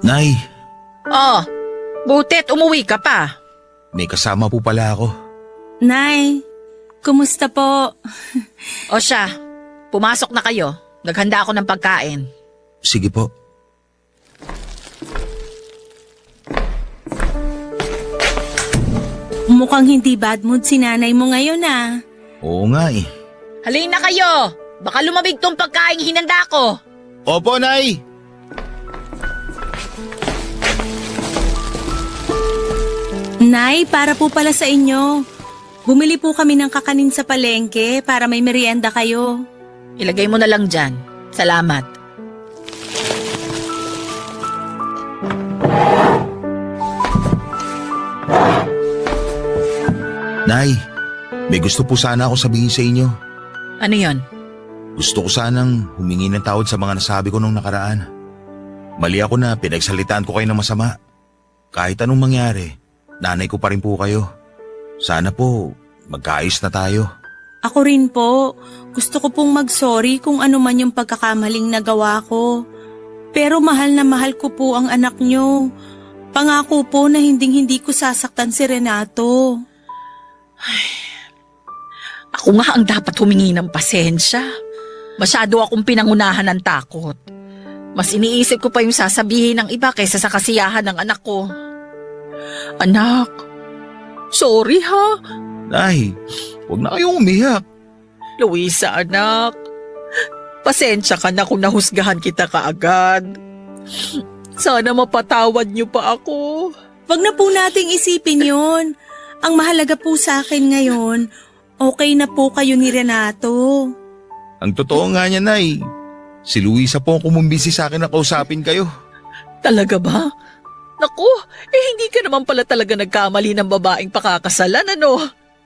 Nay, Oh, butit umuwi ka pa. may kasama po pala ako. Nay, kumusta po? O siya, pumasok na kayo. Naghanda ako ng pagkain. Sige po. Mukhang hindi bad mood si nanay mo ngayon ah. Oo nga eh. Halina kayo! Baka lumabig tong pagkain hinanda ko. Opo, Nay! Nay, para po pala sa inyo. Bumili po kami ng kakanin sa palengke para may merienda kayo. Ilagay mo na lang dyan. Salamat. Nay, may gusto po sana ako sabihin sa inyo. Ano yon? Gusto ko sanang humingi ng tawad sa mga nasabi ko nung nakaraan. Mali ako na pinagsalitaan ko kayo ng masama. Kahit anong mangyari, nanay ko pa rin po kayo. Sana po, magkaayos na tayo. Ako rin po. Gusto ko pong mag-sorry kung ano man yung pagkakamaling nagawa ko. Pero mahal na mahal ko po ang anak nyo. Pangako po na hindi ko sasaktan si Renato. Ako nga ang dapat humingi ng pasensya. Masyado akong pinangunahan ng takot. Mas iniisip ko pa yung sasabihin ng iba kaysa sa kasiyahan ng anak ko. Anak, sorry ha. Nay, huwag na kayong umiyak. Luisa, anak. Pasensya ka na kung nahusgahan kita kaagad. Sana mapatawad niyo pa ako. Wag na po nating isipin yon. Ang mahalaga po sa akin ngayon, okay na po kayo ni Renato. Ang totoo nga niya, Nay. Si Luisa po ang kumumbisi sa akin na kausapin kayo. Talaga ba? Naku, hindi ka naman pala talaga nagkamali ng babaeng pakakasalan, ano?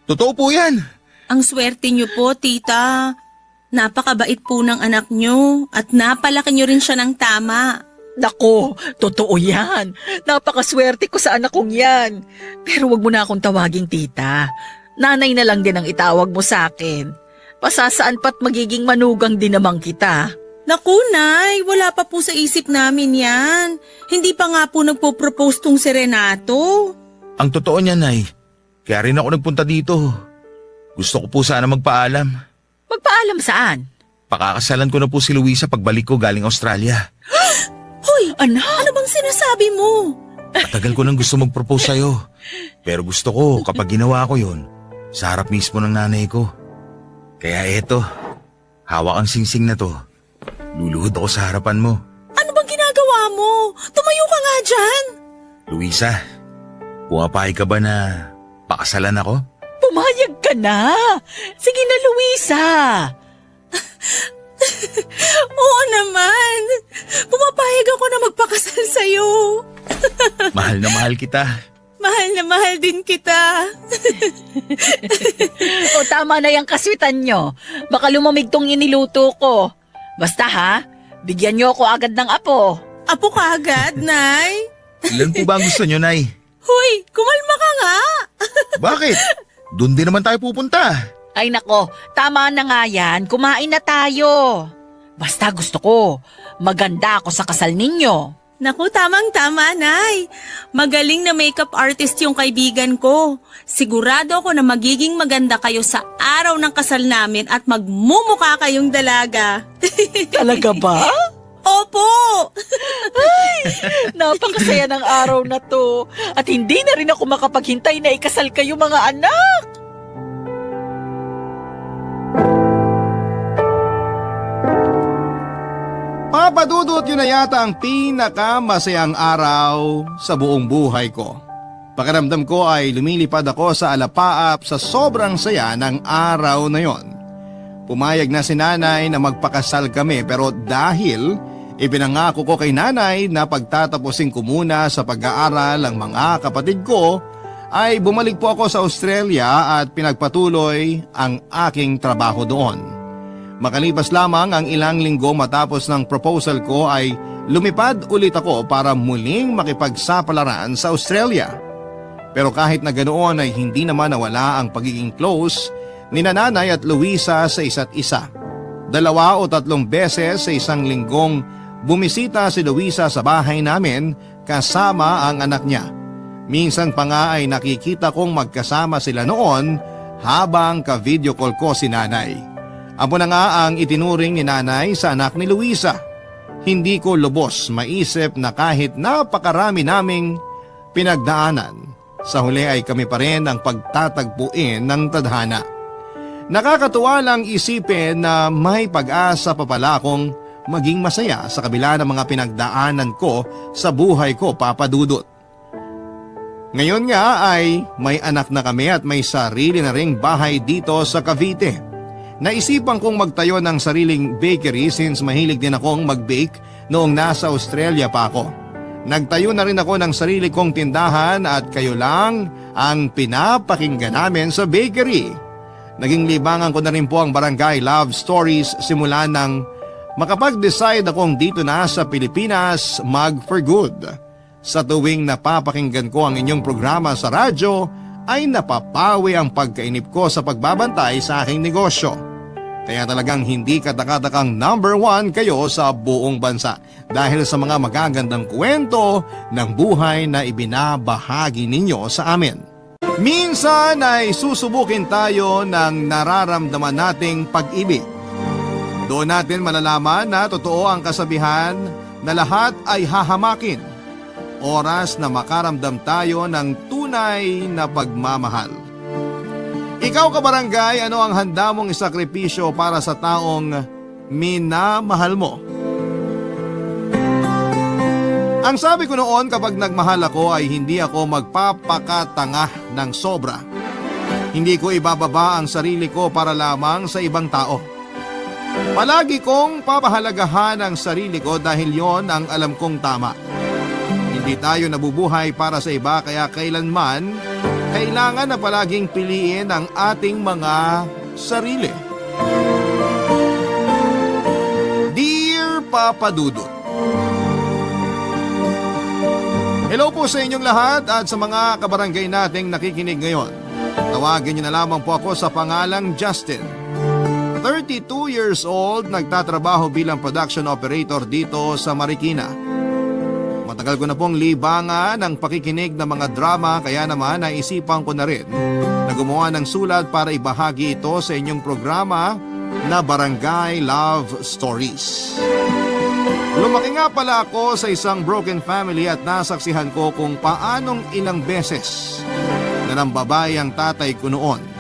Totoo po yan. Ang swerte niyo po, tita. Napakabait po ng anak niyo at napalaki niyo rin siya ng tama. Naku, totoo yan. Napakaswerte ko sa anak kong yan. Pero wag mo na akong tawaging tita. Nanay na lang din ang itawag mo sa akin. Pasasaan pa't magiging manugang din naman kita. Naku, Nay, wala pa po sa isip namin yan. Hindi pa nga po nagpo-propose tong si Renato. Ang totoo niya, Nay. Kaya rin ako nagpunta dito. Gusto ko po sana magpaalam. Magpaalam saan? Pakakasalan ko na po si Luisa pagbalik ko galing Australia. Hoy, Anak? ano bang sinasabi mo? Matagal ko nang gusto mag-propose sa'yo. Pero gusto ko kapag ginawa ko yun, sa harap mismo ng nanay ko. Kaya eto, hawak ang singsing na to. Luluhod ako sa harapan mo. Ano bang ginagawa mo? Tumayo ka nga dyan. Luisa, pumapayag ka ba na pakasalan ako? Pumayag ka na. Sige na, Luisa. Oo naman. Pumapayag ako na magpakasal sa'yo. Mahal na mahal kita. Mahal na mahal din kita. O tama na yung kaswitan nyo. Baka lumamig tong iniluto ko. Basta ha, bigyan nyo ako agad ng apo. Apo ka agad, Nay. Ilan po ba ang gusto nyo, Nay? Hoy, kumalma ka nga. Bakit? Doon din naman tayo pupunta. Ay nako, tama na nga yan. Kumain na tayo. Basta gusto ko, maganda ako sa kasal ninyo. Naku, tamang-tama, Nay. Magaling na makeup artist yung kaibigan ko. Sigurado ako na magiging maganda kayo sa araw ng kasal namin at magmumukha kayong dalaga. Talaga ba? Opo! Napakasaya ng araw na to. At hindi na rin ako makapaghintay na ikasal kayo mga anak. Papadudot yun na yata ang pinakamasayang araw sa buong buhay ko. Pakiramdam ko ay lumilipad ako sa alapaap sa sobrang saya ng araw na yon. Pumayag na si nanay na magpakasal kami pero dahil ipinangako ko kay nanay na pagtatapusin ko muna sa pag-aaral ang mga kapatid ko, ay bumalik po ako sa Australia at pinagpatuloy ang aking trabaho doon. Makalipas lamang ang ilang linggo matapos ng proposal ko ay lumipad ulit ako para muling makipagsapalaran sa Australia. Pero kahit na ganoon ay hindi naman nawala ang pagiging close ni Nanay at Luisa sa isa't isa. 2 o 3 beses sa isang linggong bumisita si Luisa sa bahay namin kasama ang anak niya. Minsan pa nga ay nakikita kong magkasama sila noon habang ka-video call ko si Nanay. Apo na nga ang itinuring ni Nanay sa anak ni Luisa. Hindi ko lubos maisip na kahit napakarami naming pinagdaanan, sa huli ay kami pa rin ang pagtatagpuin ng tadhana. Nakakatuwa lang isipin na may pag-asa pa pala akong maging masaya sa kabila ng mga pinagdaanan ko sa buhay ko, Papa Dudut. Ngayon nga ay may anak na kami at may sarili na ring bahay dito sa Cavite. Naisipan kong magtayo ng sariling bakery since mahilig din akong mag-bake noong nasa Australia pa ako. Nagtayo na rin ako ng sarili kong tindahan at kayo lang ang pinapakinggan namin sa bakery. Naging libangan ko na rin po ang Barangay Love Stories simula nang makapag-decide akong dito na sa Pilipinas mag for good. Sa tuwing napapakinggan ko ang inyong programa sa radyo, ay napapawi ang pagkainip ko sa pagbabantay sa aking negosyo. Kaya talagang hindi katakatakang number 1 kayo sa buong bansa dahil sa mga magagandang kwento ng buhay na ibinabahagi ninyo sa amin. Minsan ay susubukin tayo ng nararamdaman nating pag-ibig. Doon natin malalaman na totoo ang kasabihan na lahat ay hahamakin. Oras na makaramdam tayo ng tunay na pagmamahal. Ikaw kabarangay, ano ang handa mong isakripisyo para sa taong minamahal mo? Ang sabi ko noon kapag nagmahal ako ay hindi ako magpapakatanga ng sobra. Hindi ko ibababa ang sarili ko para lamang sa ibang tao. Palagi kong papahalagahan ang sarili ko dahil yon ang alam kong tama. Hindi tayo nabubuhay para sa iba kaya kailanman kailangan na palaging piliin ang ating mga sarili. Dear Papa Dudut, hello po sa inyong lahat at sa mga kabarangay nating nakikinig ngayon. Tawagin niyo na lamang po ako sa pangalang Justin. 32 years old, nagtatrabaho bilang production operator dito sa Marikina. Matagal ko na pong libangan ang pakikinig ng mga drama kaya naman naisipan ko na rin na gumawa ng sulat para ibahagi ito sa inyong programa na Barangay Love Stories. Lumaki nga pala ako sa isang broken family at nasaksihan ko kung paanong ilang beses na nambabay ang tatay ko noon.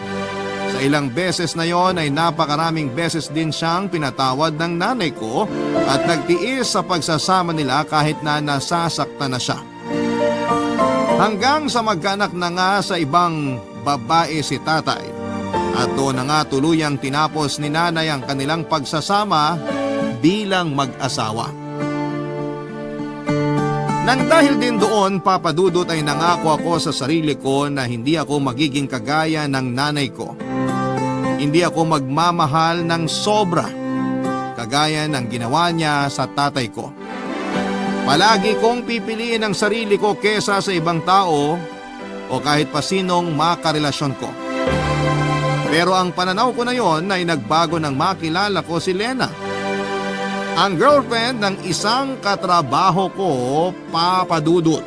Sa ilang beses na yon ay napakaraming beses din siyang pinatawad ng nanay ko at nagtiis sa pagsasama nila kahit na nasasaktan na siya. Hanggang sa magkaanak na nga sa ibang babae si tatay at doon na nga tuluyang tinapos ni nanay ang kanilang pagsasama bilang mag-asawa. Nang dahil din doon, Papa Dudut, ay nangako ako sa sarili ko na hindi ako magiging kagaya ng nanay ko. Hindi ako magmamahal ng sobra, kagaya ng ginawa niya sa tatay ko. Palagi kong pipiliin ang sarili ko kesa sa ibang tao o kahit pa sinong makarelasyon ko. Pero ang pananaw ko na yon ay nagbago nang makilala ko si Lena, ang girlfriend ng isang katrabaho ko, Papa Dudut.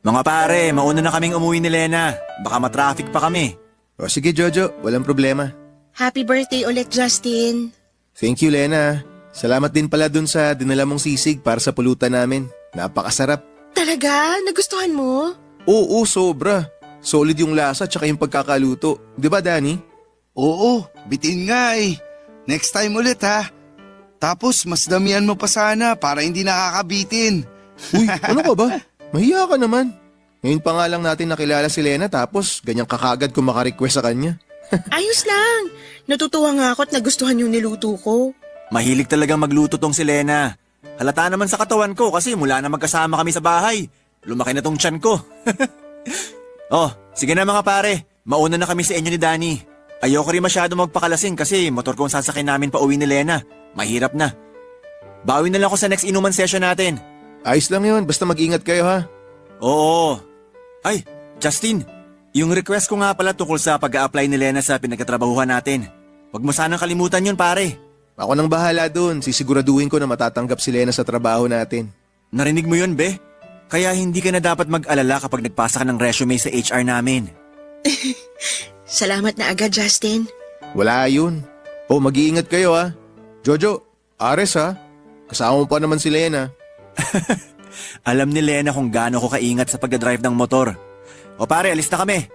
Mga pare, mauna na kaming umuwi ni Lena. Baka matraffic pa kami. O sige Jojo, walang problema. Happy birthday ulit, Justin. Thank you Lena. Salamat din pala dun sa dinala mong sisig para sa pulutan namin. Napakasarap. Talaga? Nagustuhan mo? Oo, sobra. Solid yung lasa tsaka yung pagkakaluto. Di ba Danny? Oo, bitin nga eh. Next time ulit ha. Tapos mas damihan mo pa sana para hindi nakakabitin. Uy, ano ka ba? Mahiya ka naman. Ngayon pa nga lang natin nakilala si Lena tapos ganyang kakagad kung maka-request sa kanya. Ayos lang. Natutuwa nga ako at nagustuhan yung niluto ko. Mahilig talagang magluto tong si Lena. Halata naman sa katawan ko kasi mula na magkasama kami sa bahay. Lumaki na tong tiyan ko. Oh, sige na mga pare. Mauna na kami sa inyo ni Danny. Ayoko rin masyado magpakalasing kasi motor kong sasakin namin pa uwi ni Lena. Mahirap na. Bawi na lang ako sa next inuman session natin. Ayos lang yun, basta mag-ingat kayo ha. Oo. Ay, Justin, yung request ko nga pala tungkol sa pag-a-apply ni Lena sa pinagkatrabahuhan natin. Huwag mo sanang kalimutan yun pare. Ako nang bahala dun, sisiguraduhin ko na matatanggap si Lena sa trabaho natin. Narinig mo yun, be? Kaya hindi ka na dapat mag-alala kapag nagpasa ka ng resume sa HR namin. Salamat na agad, Justin. Wala yun. Oh, mag-iingat kayo ha. Jojo, Ares ha. Kasama mo pa naman si Lena. Alam ni Lena kung gaano ko kaingat sa pagdadrive ng motor. O pare, alis na kami.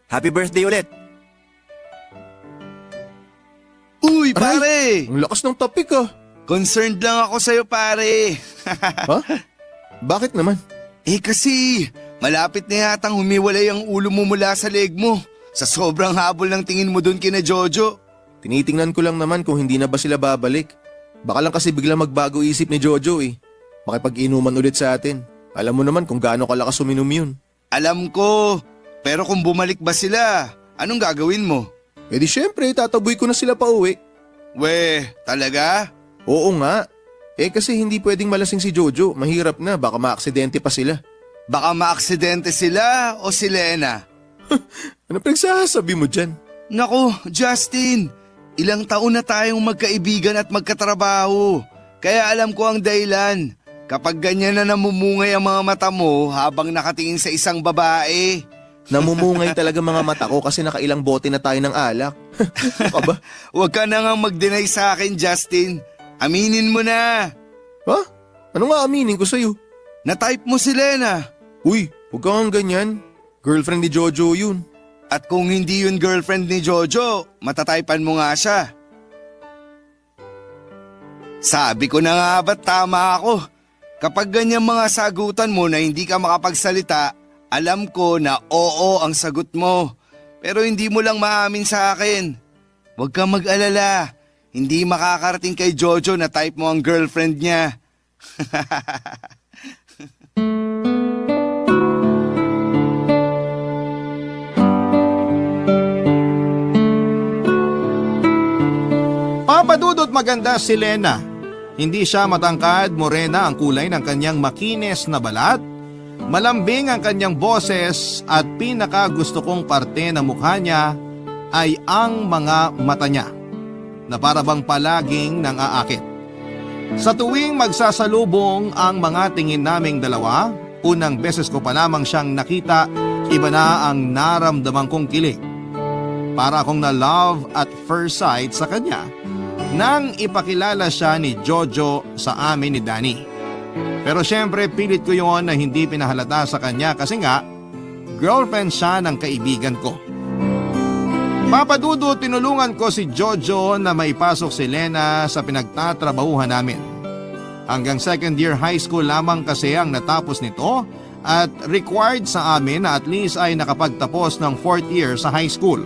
Happy birthday ulit. Uy, pare! Ang lakas ng topic ah. Concerned lang ako sa'yo, pare. Ha? Bakit naman? Kasi, malapit na yatang humiwalay ang ulo mo mula sa leg mo. Sa sobrang habol ng tingin mo dun kina Jojo. Tinitingnan ko lang naman kung hindi na ba sila babalik. Baka lang kasi biglang magbago isip ni Jojo eh. Makipag-inuman ulit sa atin. Alam mo naman kung gaano kalakas uminom yun. Alam ko, pero kung bumalik ba sila, anong gagawin mo? Eh di syempre, tataboy ko na sila pa uwi. Weh, talaga? Oo nga. Kasi hindi pwedeng malasing si Jojo. Mahirap na, baka maaksidente pa sila. Baka maaksidente sila o si Lena? Ano pinagsasabi mo dyan? Nako, Justin, ilang taon na tayong magkaibigan at magkatrabaho. Kaya alam ko ang dahilan. Kapag ganyan na namumungay ang mga mata mo habang nakatingin sa isang babae. Namumungay talaga mga mata ko kasi nakailang bote na tayo ng alak. Aba, Huwag ka na nga mag-deny sa akin, Justin. Aminin mo na. ha? Ano nga aminin ko sa'yo? Na-type mo si Lena. Uy, huwag kang ganyan. Girlfriend ni Jojo yun. At kung hindi yun girlfriend ni Jojo, matatypan mo nga siya. Sabi ko na nga ba't tama ako? Kapag ganyan mga sagutan mo na hindi ka makapagsalita, alam ko na oo ang sagot mo. Pero hindi mo lang maamin sa akin. Huwag kang mag-alala. Hindi makakarating kay Jojo na type mo ang girlfriend niya. Papadudot maganda si Lena. Hindi siya matangkad, morena ang kulay ng kanyang makines na balat. Malambing ang kanyang boses at pinaka gusto kong parte ng mukha niya ay ang mga mata niya na para bang palaging nang-aakit. Sa tuwing magsasalubong ang mga tingin naming dalawa, unang beses ko pa lamang siyang nakita, iba na ang naramdaman kong kilig. Para akong na love at first sight sa kanya nang ipakilala siya ni Jojo sa amin ni Danny. Pero syempre pilit ko yon na hindi pinahalata sa kanya kasi nga girlfriend siya ng kaibigan ko. Papadudo, tinulungan ko si Jojo na maipasok si Lena sa pinagtatrabahuhan namin. Hanggang second year high school lamang kasi ang natapos nito at required sa amin na at least ay nakapagtapos ng fourth year sa high school.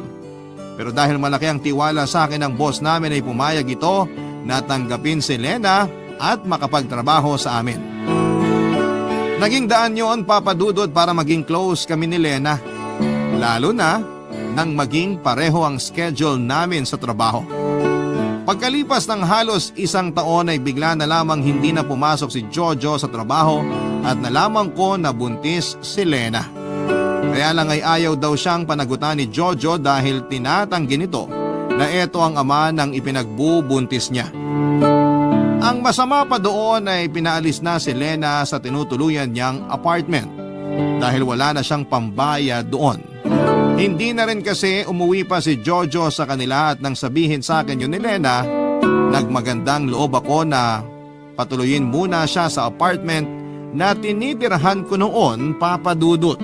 Pero dahil malaki ang tiwala sa akin ng boss namin ay pumayag ito na tanggapin si Lena at makapagtrabaho sa amin. Naging daan yun, Papadudod, para maging close kami ni Lena. Lalo na nang maging pareho ang schedule namin sa trabaho. Pagkalipas ng halos isang taon ay bigla na lamang hindi na pumasok si Jojo sa trabaho at nalaman ko na buntis si Lena. Kaya lang ay ayaw daw siyang panagutan ni Jojo dahil tinatanggi nito na ito ang ama ng ipinagbubuntis niya. Ang masama pa doon ay pinaalis na si Lena sa tinutuluyan niyang apartment dahil wala na siyang pambayad doon. Hindi na rin kasi umuwi pa si Jojo sa kanila at nang sabihin sa akin yun ni Lena, nagmagandang loob ako na patuloyin muna siya sa apartment na tinitirahan ko noon, Papadudot.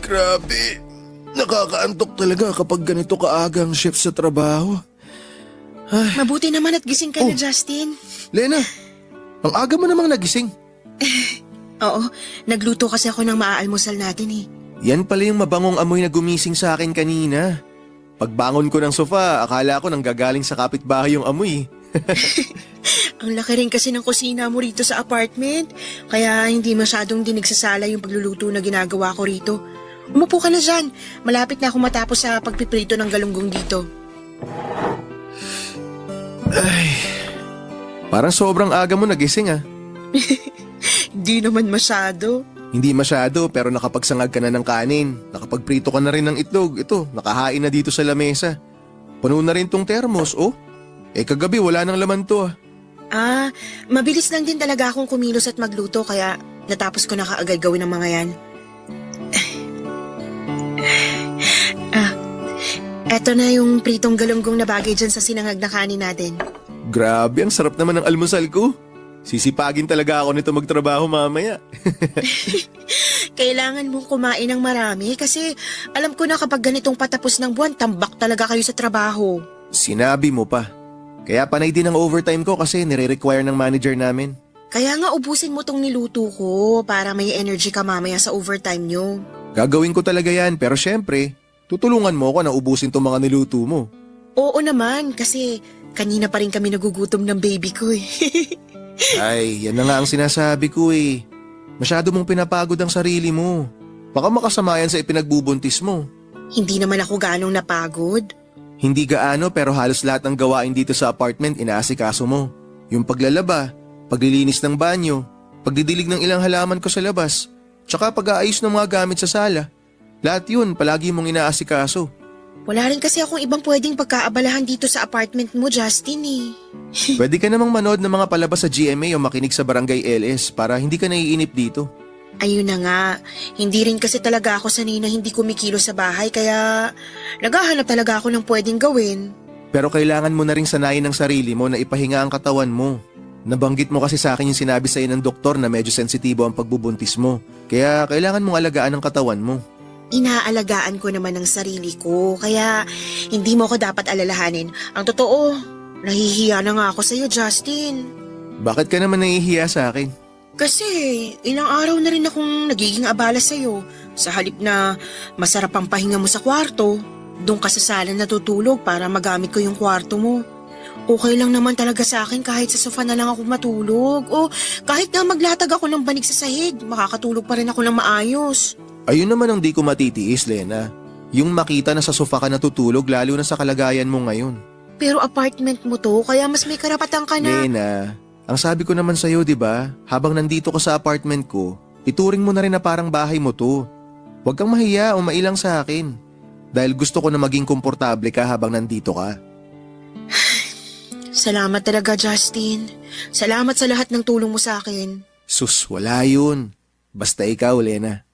Grabe. Nakakaantok talaga kapag ganito kaaga ang shift sa trabaho. Mabuti naman at gising ka na, Justin. Lena, ang aga mo namang nagising. Oo, nagluto kasi ako ng maaalmusal natin eh. Yan pala yung mabangong amoy na gumising sa akin kanina. Pagbangon ko ng sofa, akala ko nanggagaling sa kapitbahay yung amoy. Ang laki rin kasi ng kusina mo rito sa apartment. Kaya hindi masyadong dinigsasala yung pagluluto na ginagawa ko rito. Umupo ka na dyan. Malapit na ako matapos sa pagpiprito ng galunggong dito. Parang sobrang aga mo nagising ah. Di naman masyado. Hindi masyado pero nakapagsangag ka na ng kanin. Nakapagprito ka na rin ng itlog. Ito, nakahain na dito sa lamesa. Puno na rin tong termos, oh. Kagabi wala nang laman to ah. Mabilis lang din talaga akong kumilos at magluto kaya natapos ko na kaagad gawin ang mga yan. Eto na yung pritong galunggong na bagay dyan sa sinangag na kanin natin. Grabe, ang sarap naman ng almusal ko. Sisipagin talaga ako nito magtrabaho mamaya. Kailangan mong kumain ng marami kasi alam ko na kapag ganitong patapos ng buwan, tambak talaga kayo sa trabaho. Sinabi mo pa. Kaya panay din ang overtime ko kasi nire-require ng manager namin. Kaya nga ubusin mo tong niluto ko para may energy ka mamaya sa overtime nyo. Gagawin ko talaga yan pero syempre, tutulungan mo ako na ubusin tong mga niluto mo. Oo naman kasi kanina pa rin kami nagugutom ng baby ko eh. Ay, yan na nga ang sinasabi ko eh. Masyado mong pinapagod ang sarili mo. Baka makasama yan sa ipinagbubuntis mo. Hindi naman ako ganong napagod. Hindi gaano pero halos lahat ng gawain dito sa apartment inaasikaso mo. Yung paglalaba, paglilinis ng banyo, pagdidilig ng ilang halaman ko sa labas, tsaka pag-aayos ng mga gamit sa sala. Lahat yun palagi mong inaasikaso. Wala rin kasi akong ibang pwedeng pagkaabalahan dito sa apartment mo, Justin eh. Pwede ka namang manood ng mga palabas sa GMA o makinig sa Barangay LS para hindi ka naiinip dito. Ayun na nga, hindi rin kasi talaga ako sanay na hindi kumikilos sa bahay kaya naghahanap talaga ako ng pwedeng gawin. Pero kailangan mo na ring sanayin ang sarili mo na ipahinga ang katawan mo. Nabanggit mo kasi sa akin yung sinabi sa'yo ng doktor na medyo sensitibo ang pagbubuntis mo. Kaya kailangan mong alagaan ang katawan mo. Inaalagaan ko naman ang sarili ko kaya hindi mo ako dapat alalahanin. Ang totoo, nahihiya na nga ako sa'yo, Justin. Bakit ka naman nahihiya sa akin? Kasi ilang araw na rin akong nagiging abala sa'yo. Sa halip na masarap ang pahinga mo sa kwarto, doon ka sa sala natutulog para magamit ko yung kwarto mo. Okay lang naman talaga sa akin kahit sa sofa na lang ako matulog. O kahit nga maglatag ako ng banig sa sahig, makakatulog pa rin ako ng maayos. Ayun naman ang di ko matitiis, Lena. Yung makita na sa sofa ka natutulog lalo na sa kalagayan mo ngayon. Pero apartment mo to, kaya mas may karapatan ka na. Lena, ang sabi ko naman sa'yo, di ba? Habang nandito ka sa apartment ko, ituring mo na rin na parang bahay mo to. Huwag kang mahiya o mailang sa akin. Dahil gusto ko na maging komportable ka habang nandito ka. Salamat talaga, Justin. Salamat sa lahat ng tulong mo sa akin. Sus, wala yun. Basta ikaw, Lena.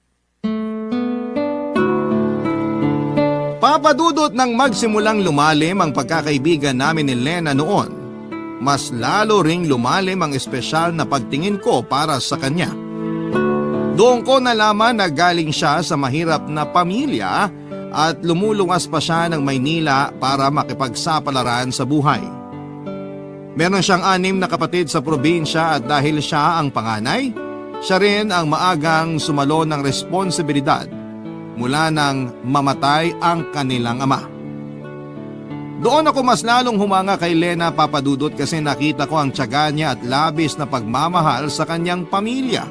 Papadudot nang magsimulang lumalim ang pagkakaibigan namin ni Lena noon, mas lalo ring lumalim ang espesyal na pagtingin ko para sa kanya. Doon ko nalaman na galing siya sa mahirap na pamilya at lumulungas pa siya ng Maynila para makipagsapalaran sa buhay. Meron siyang 6 na kapatid sa probinsya at dahil siya ang panganay, siya rin ang maagang sumalo ng responsibilidad mula nang mamatay ang kanilang ama. Doon ako mas lalong humanga kay Lena, Papadudot, kasi nakita ko ang tiyaga niya at labis na pagmamahal sa kanyang pamilya.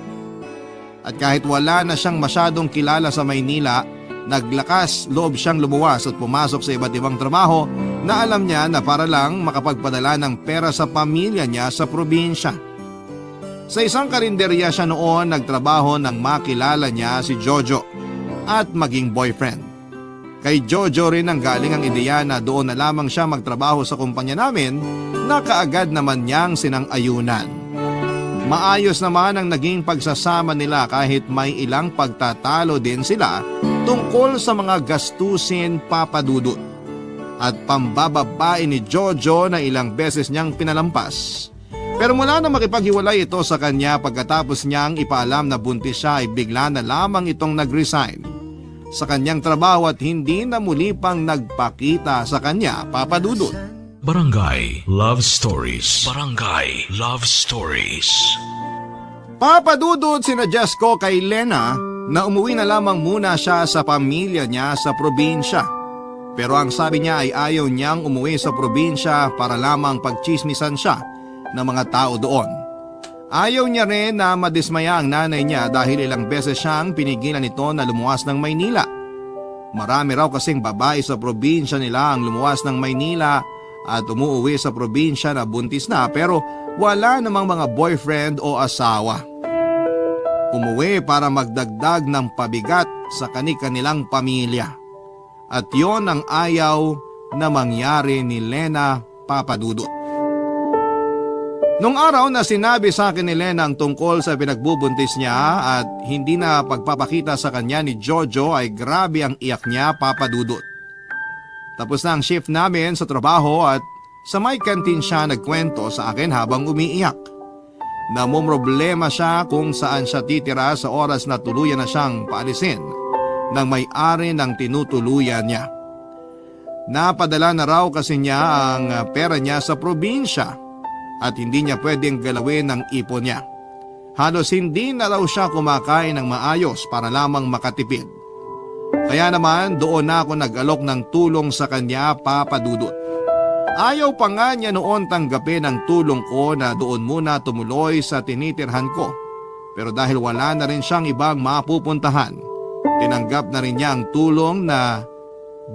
At kahit wala na siyang masyadong kilala sa Maynila, naglakas loob siyang lumuwas at pumasok sa iba't ibang trabaho na alam niya na para lang makapagpadala ng pera sa pamilya niya sa probinsya. Sa isang karinderya siya noon nagtrabaho nang makilala niya si Jojo at maging boyfriend. Kay Jojo rin ang galing ang ideya na doon na lamang siya magtrabaho sa kumpanya namin na kaagad naman niyang sinang-ayunan. Maayos naman ang naging pagsasama nila kahit may ilang pagtatalo din sila tungkol sa mga gastusin, Papadudot. At pambababae ni Jojo na ilang beses niyang pinalampas. Pero mula na makipaghiwalay ito sa kanya pagkatapos niyang ipaalam na buntis siya ay bigla na lamang itong nag-resign sa kanyang trabaho at hindi na muli pang nagpakita sa kanya, Papadudot. Barangay Love Stories. Barangay Love Stories. Papadudot, sinuggest ko kay Lena na umuwi na lamang muna siya sa pamilya niya sa probinsya. Pero ang sabi niya ay ayaw niyang umuwi sa probinsya para lamang pagchismisan siya ng mga tao doon. Ayaw niya rin na madismaya ang nanay niya dahil ilang beses siyang pinigilan nito na lumuwas ng Maynila. Marami raw kasing babae sa probinsya nila ang lumuwas ng Maynila at umuwi sa probinsya na buntis na pero wala namang mga boyfriend o asawa. Umuwi para magdagdag ng pabigat sa kani-kanilang pamilya. At yon ang ayaw na mangyari ni Lena Papadudut. Nung araw na sinabi sa akin ni Lena ang tungkol sa pinagbubuntis niya at hindi na pagpapakita sa kanya ni Jojo ay grabe ang iyak niya, Papadudut. Tapos na ang shift namin sa trabaho at sa may kantin siya nagkwento sa akin habang umiiyak. Namumroblema siya kung saan siya titira sa oras na tuluyan na siyang paalisin ng may-ari ng tinutuluyan niya. Napadala na raw kasi niya ang pera niya sa probinsya at hindi niya pwedeng galawin ang ipon niya. Halos hindi na raw siya kumakain ng maayos para lamang makatipid. Kaya naman doon na ako nag-alok ng tulong sa kanya, Papadudut. Ayaw pa nga niya noon tanggapin ang tulong ko na doon muna tumuloy sa tinitirhan ko. Pero dahil wala na rin siyang ibang mapupuntahan, tinanggap na rin niya ang tulong na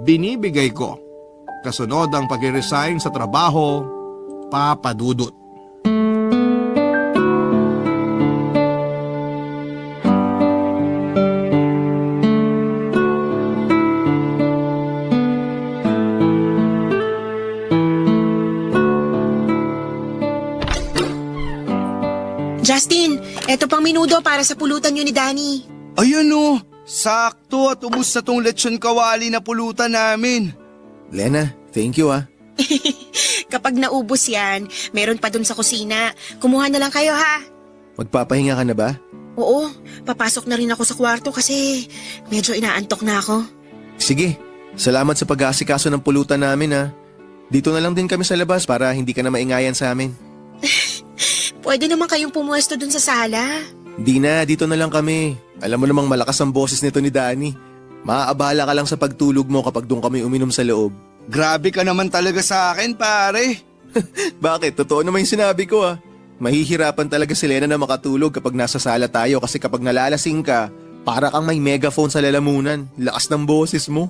binibigay ko. Kasunod ang pag-resign sa trabaho, Papadudut. Justin, eto pang minudo para sa pulutan nyo ni Danny. Ayan o, sakto at ubos na tong lechon kawali na pulutan namin. Lena, thank you ah. Kapag naubos yan, meron pa dun sa kusina. Kumuha na lang kayo ha. Magpapahinga ka na ba? Oo, papasok na rin ako sa kwarto kasi medyo inaantok na ako. Sige, salamat sa pag-aasikaso ng pulutan namin ah. Dito na lang din kami sa labas para hindi ka na maingayan sa amin. Pwede naman kayong pumuesto dun sa sala. Di na, dito na lang kami. Alam mo namang malakas ang boses nito ni Danny. Maaabala ka lang sa pagtulog mo kapag doon kami uminom sa loob. Grabe ka naman talaga sa akin, pare. Bakit? Totoo naman yung sinabi ko ah. Mahihirapan talaga si Lena na makatulog kapag nasa sala tayo kasi kapag nalalasing ka, para kang may megaphone sa lalamunan. Lakas ng boses mo.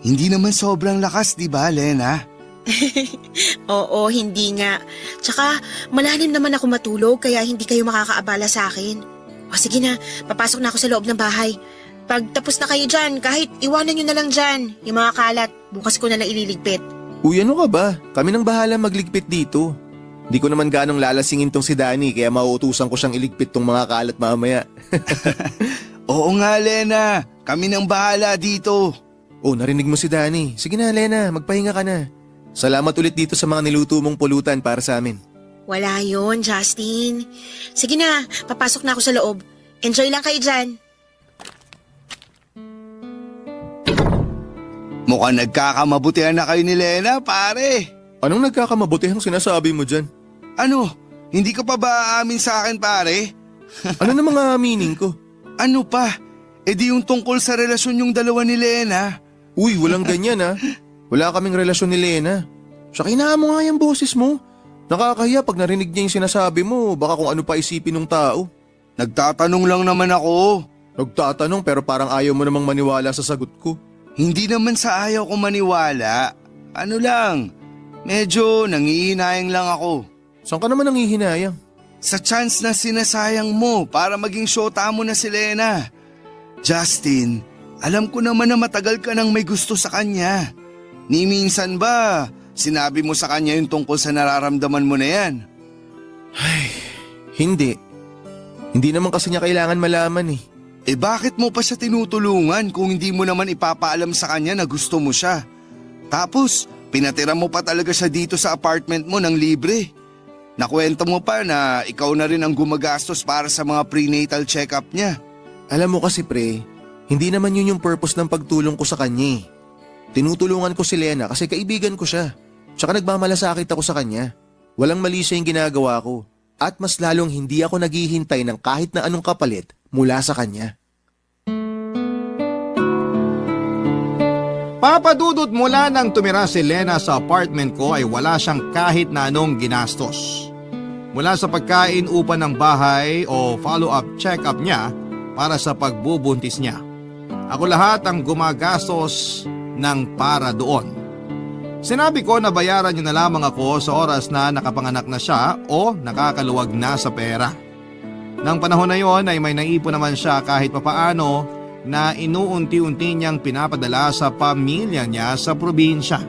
Hindi naman sobrang lakas, di ba, Lena? Oo, hindi nga. Tsaka malalim naman ako matulog kaya hindi kayo makakaabala sa akin. O sige na, papasok na ako sa loob ng bahay. Pag tapos na kayo dyan, kahit iwanan nyo na lang dyan. Yung mga kalat, bukas ko na lang ililigpit. Uy, ano ka ba? Kami nang bahala magligpit dito. Di ko naman ganong lalasingin tong si Danny kaya mauutusan ko siyang iligpit tong mga kalat mamaya. Oo nga, Lena. Kami nang bahala dito. Oh, narinig mo si Danny. Sige na, Lena, magpahinga ka na. Salamat ulit dito sa mga niluto mong pulutan para sa amin. Wala yon, Justin. Sige na, papasok na ako sa loob. Enjoy lang kayo dyan. Mukhang nagkakamabutihan na kayo ni Lena, pare. Anong nagkakamabutihang sinasabi mo dyan? Ano? Hindi ka pa ba aamin sa akin, pare? Ano na mga aminin ko? Ano pa? E di yung tungkol sa relasyon yung dalawa ni Lena. Uy, walang ganyan ah. Wala kaming relasyon ni Lena. Siya kinaan mo nga yung boses mo. Nakakahiya pag narinig niya yung sinasabi mo, baka kung ano pa isipin ng tao. Nagtatanong lang naman ako. Nagtatanong pero parang ayaw mo namang maniwala sa sagot ko. Hindi naman sa ayaw ko maniwala. Ano lang, medyo nangihinayang lang ako. Saan ka naman nangihinayang? Sa chance na sinasayang mo para maging syota mo na si Lena. Justin, alam ko naman na matagal ka nang may gusto sa kanya. Ni minsan ba, sinabi mo sa kanya yung tungkol sa nararamdaman mo na yan? Ay, hindi. Hindi naman kasi niya kailangan malaman eh. Eh bakit mo pa siya tinutulungan kung hindi mo naman ipapaalam sa kanya na gusto mo siya? Tapos, pinatira mo pa talaga siya dito sa apartment mo ng libre. Nakwento mo pa na ikaw na rin ang gumagastos para sa mga prenatal check-up niya. Alam mo kasi pre, hindi naman yun yung purpose ng pagtulong ko sa kanya eh. Tinutulungan ko si Lena kasi kaibigan ko siya. Tsaka nagmamalasakit ako sa kanya. Walang mali siya yung ginagawa ko. At mas lalong hindi ako naghihintay ng kahit na anong kapalit mula sa kanya. Papadudot mula nang tumira si Lena sa apartment ko ay wala siyang kahit na anong ginastos. Mula sa pagkain upa ng bahay o follow-up check-up niya para sa pagbubuntis niya. Ako lahat ang gumagastos ng para doon. Sinabi ko na bayaran niya na lamang ako sa oras na nakapanganak na siya o nakakaluwag na sa pera. Nang panahon na yon ay may naipon naman siya kahit papaano na inuunti-unti niyang pinapadala sa pamilya niya sa probinsya.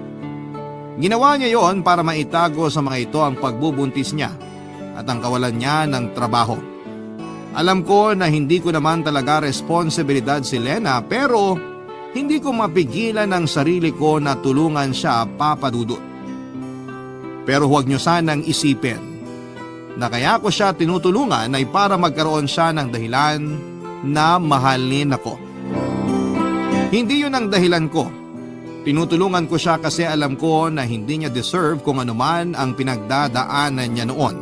Ginawa niya yon para maitago sa mga ito ang pagbubuntis niya at ang kawalan niya ng trabaho. Alam ko na hindi ko naman talaga responsibilidad si Lena pero hindi ko mapigilan ang sarili ko na tulungan siya, Papa Dudut. Pero huwag niyo sanang isipin na kaya ko siya tinutulungan ay para magkaroon siya ng dahilan na mahalin ako. Hindi yun ang dahilan ko. Tinutulungan ko siya kasi alam ko na hindi niya deserve kung anuman ang pinagdadaanan niya noon.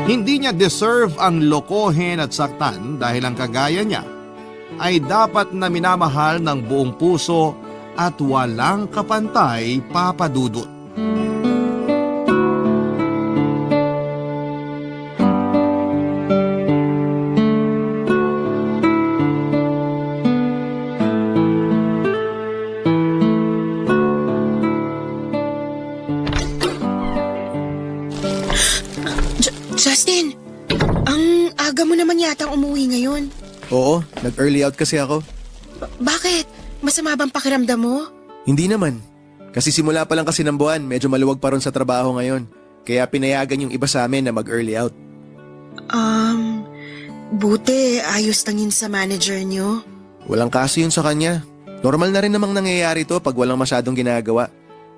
Hindi niya deserve ang lokohin at saktan dahil ang kagaya niya ay dapat na minamahal ng buong puso at walang kapantay, Papa Dudut. Justin, ang aga mo naman yatang umuwi ngayon. Oo, nag-early out kasi ako. Bakit? Masama bang pakiramdam mo? Hindi naman. Kasi simula pa lang kasi ng buwan, medyo maluwag pa ron sa trabaho ngayon. Kaya pinayagan yung iba sa amin na mag-early out. Buti ayos lang yun sa manager nyo. Walang kaso yun sa kanya. Normal na rin namang nangyayari to pag walang masyadong ginagawa.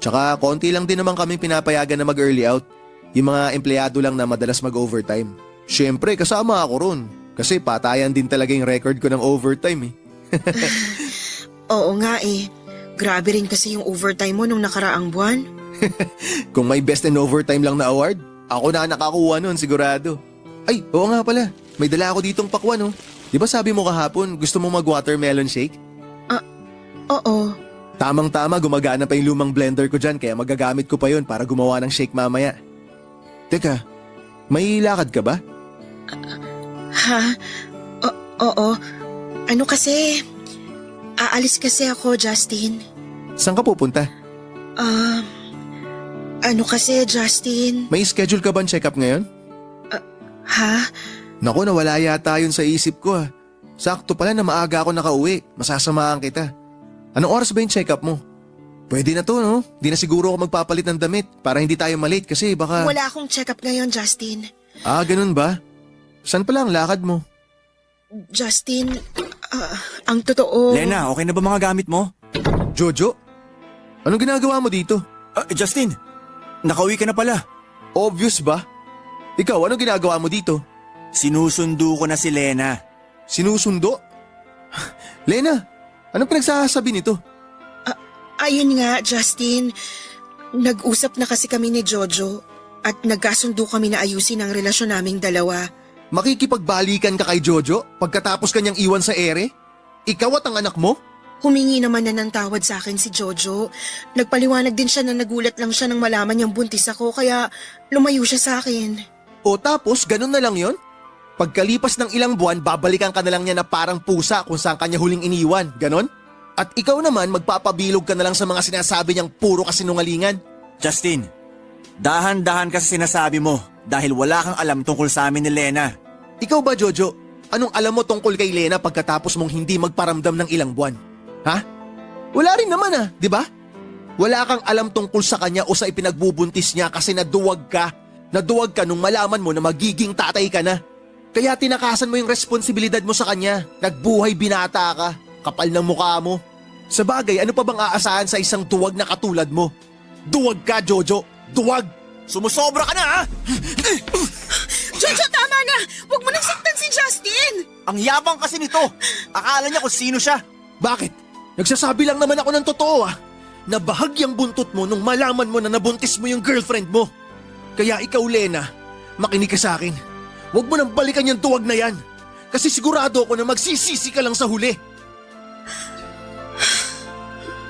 Tsaka konti lang din naman kami pinapayagan na mag-early out. Yung mga empleyado lang na madalas mag-overtime. Siyempre, kasama ako ron. Kasi patayan din talaga yung record ko ng overtime eh. Oo nga eh. Grabe rin kasi yung overtime mo nung nakaraang buwan. Kung may best in overtime lang na award, ako na nakakuha nun sigurado. Ay, oo nga pala. May dala ako ditong pakwan oh. Di ba sabi mo kahapon gusto mo mag-watermelon shake? Oo. Tamang-tama gumagana pa yung lumang blender ko dyan kaya magagamit ko pa yun para gumawa ng shake mamaya. Teka, may lakad ka ba? Ha? Oo. Ano kasi? Aalis kasi ako, Justin. Saan ka pupunta? Ano kasi, Justin? May schedule ka ba check-up ngayon? Ha? Naku, nawala yata yun sa isip ko ah. Sakto pala na maaga ako nakauwi. Masasamahan kita. Anong oras ba yung check-up mo? Pwede na to, no? Di na siguro ako magpapalit ng damit para hindi tayo malate kasi baka... Wala akong check-up ngayon, Justin. Ah, ganun ba? Saan pala ang lakad mo? Justin, ang totoo... Lena, okay na ba mga gamit mo? Jojo? Anong ginagawa mo dito? Justin, nakauwi ka na pala. Obvious ba? Ikaw, anong ginagawa mo dito? Sinusundo ko na si Lena. Sinusundo? Lena, anong pinagsasabi nito? Ayun nga, Justin. Nag-usap na kasi kami ni Jojo at nagkasundo kami na ayusin ang relasyon naming dalawa. Makikipagbalikan ka kay Jojo pagkatapos kanyang iwan sa ere? Ikaw at ang anak mo? Humingi naman na ng tawad sa akin si Jojo. Nagpaliwanag din siya na nagulat lang siya nang malaman niyang buntis ako kaya lumayo siya sa akin. O tapos, ganun na lang yon? Pagkalipas ng ilang buwan, babalikan ka na lang niya na parang pusa kung saan kanya huling iniwan, ganon? At ikaw naman, magpapabilog ka na lang sa mga sinasabi niyang puro kasinungalingan. Justin, dahan-dahan kasi sinasabi mo dahil wala kang alam tungkol sa amin ni Lena. Ikaw ba, Jojo? Anong alam mo tungkol kay Lena pagkatapos mong hindi magparamdam ng ilang buwan? Ha? Wala rin naman di ba? Wala kang alam tungkol sa kanya o sa ipinagbubuntis niya kasi naduwag ka. Naduwag ka nung malaman mo na magiging tatay ka na. Kaya tinakasan mo yung responsibilidad mo sa kanya. Nagbuhay binata ka. Kapal ng mukha mo. Sa bagay, ano pa bang aasahan sa isang duwag na katulad mo? Duwag ka, Jojo. Duwag! Sumusobra ka na ha! Jojo, tama na! Huwag mo nang saktan si Justin! Ang yabang kasi nito. Akala niya kung sino siya. Bakit? Nagsasabi lang naman ako ng totoo Nabahagyang buntot mo nung malaman mo na nabuntis mo yung girlfriend mo. Kaya ikaw, Lena, makinig ka sa akin. Huwag mo nang balikan yung duwag na yan. Kasi sigurado ako na magsisisi ka lang sa huli.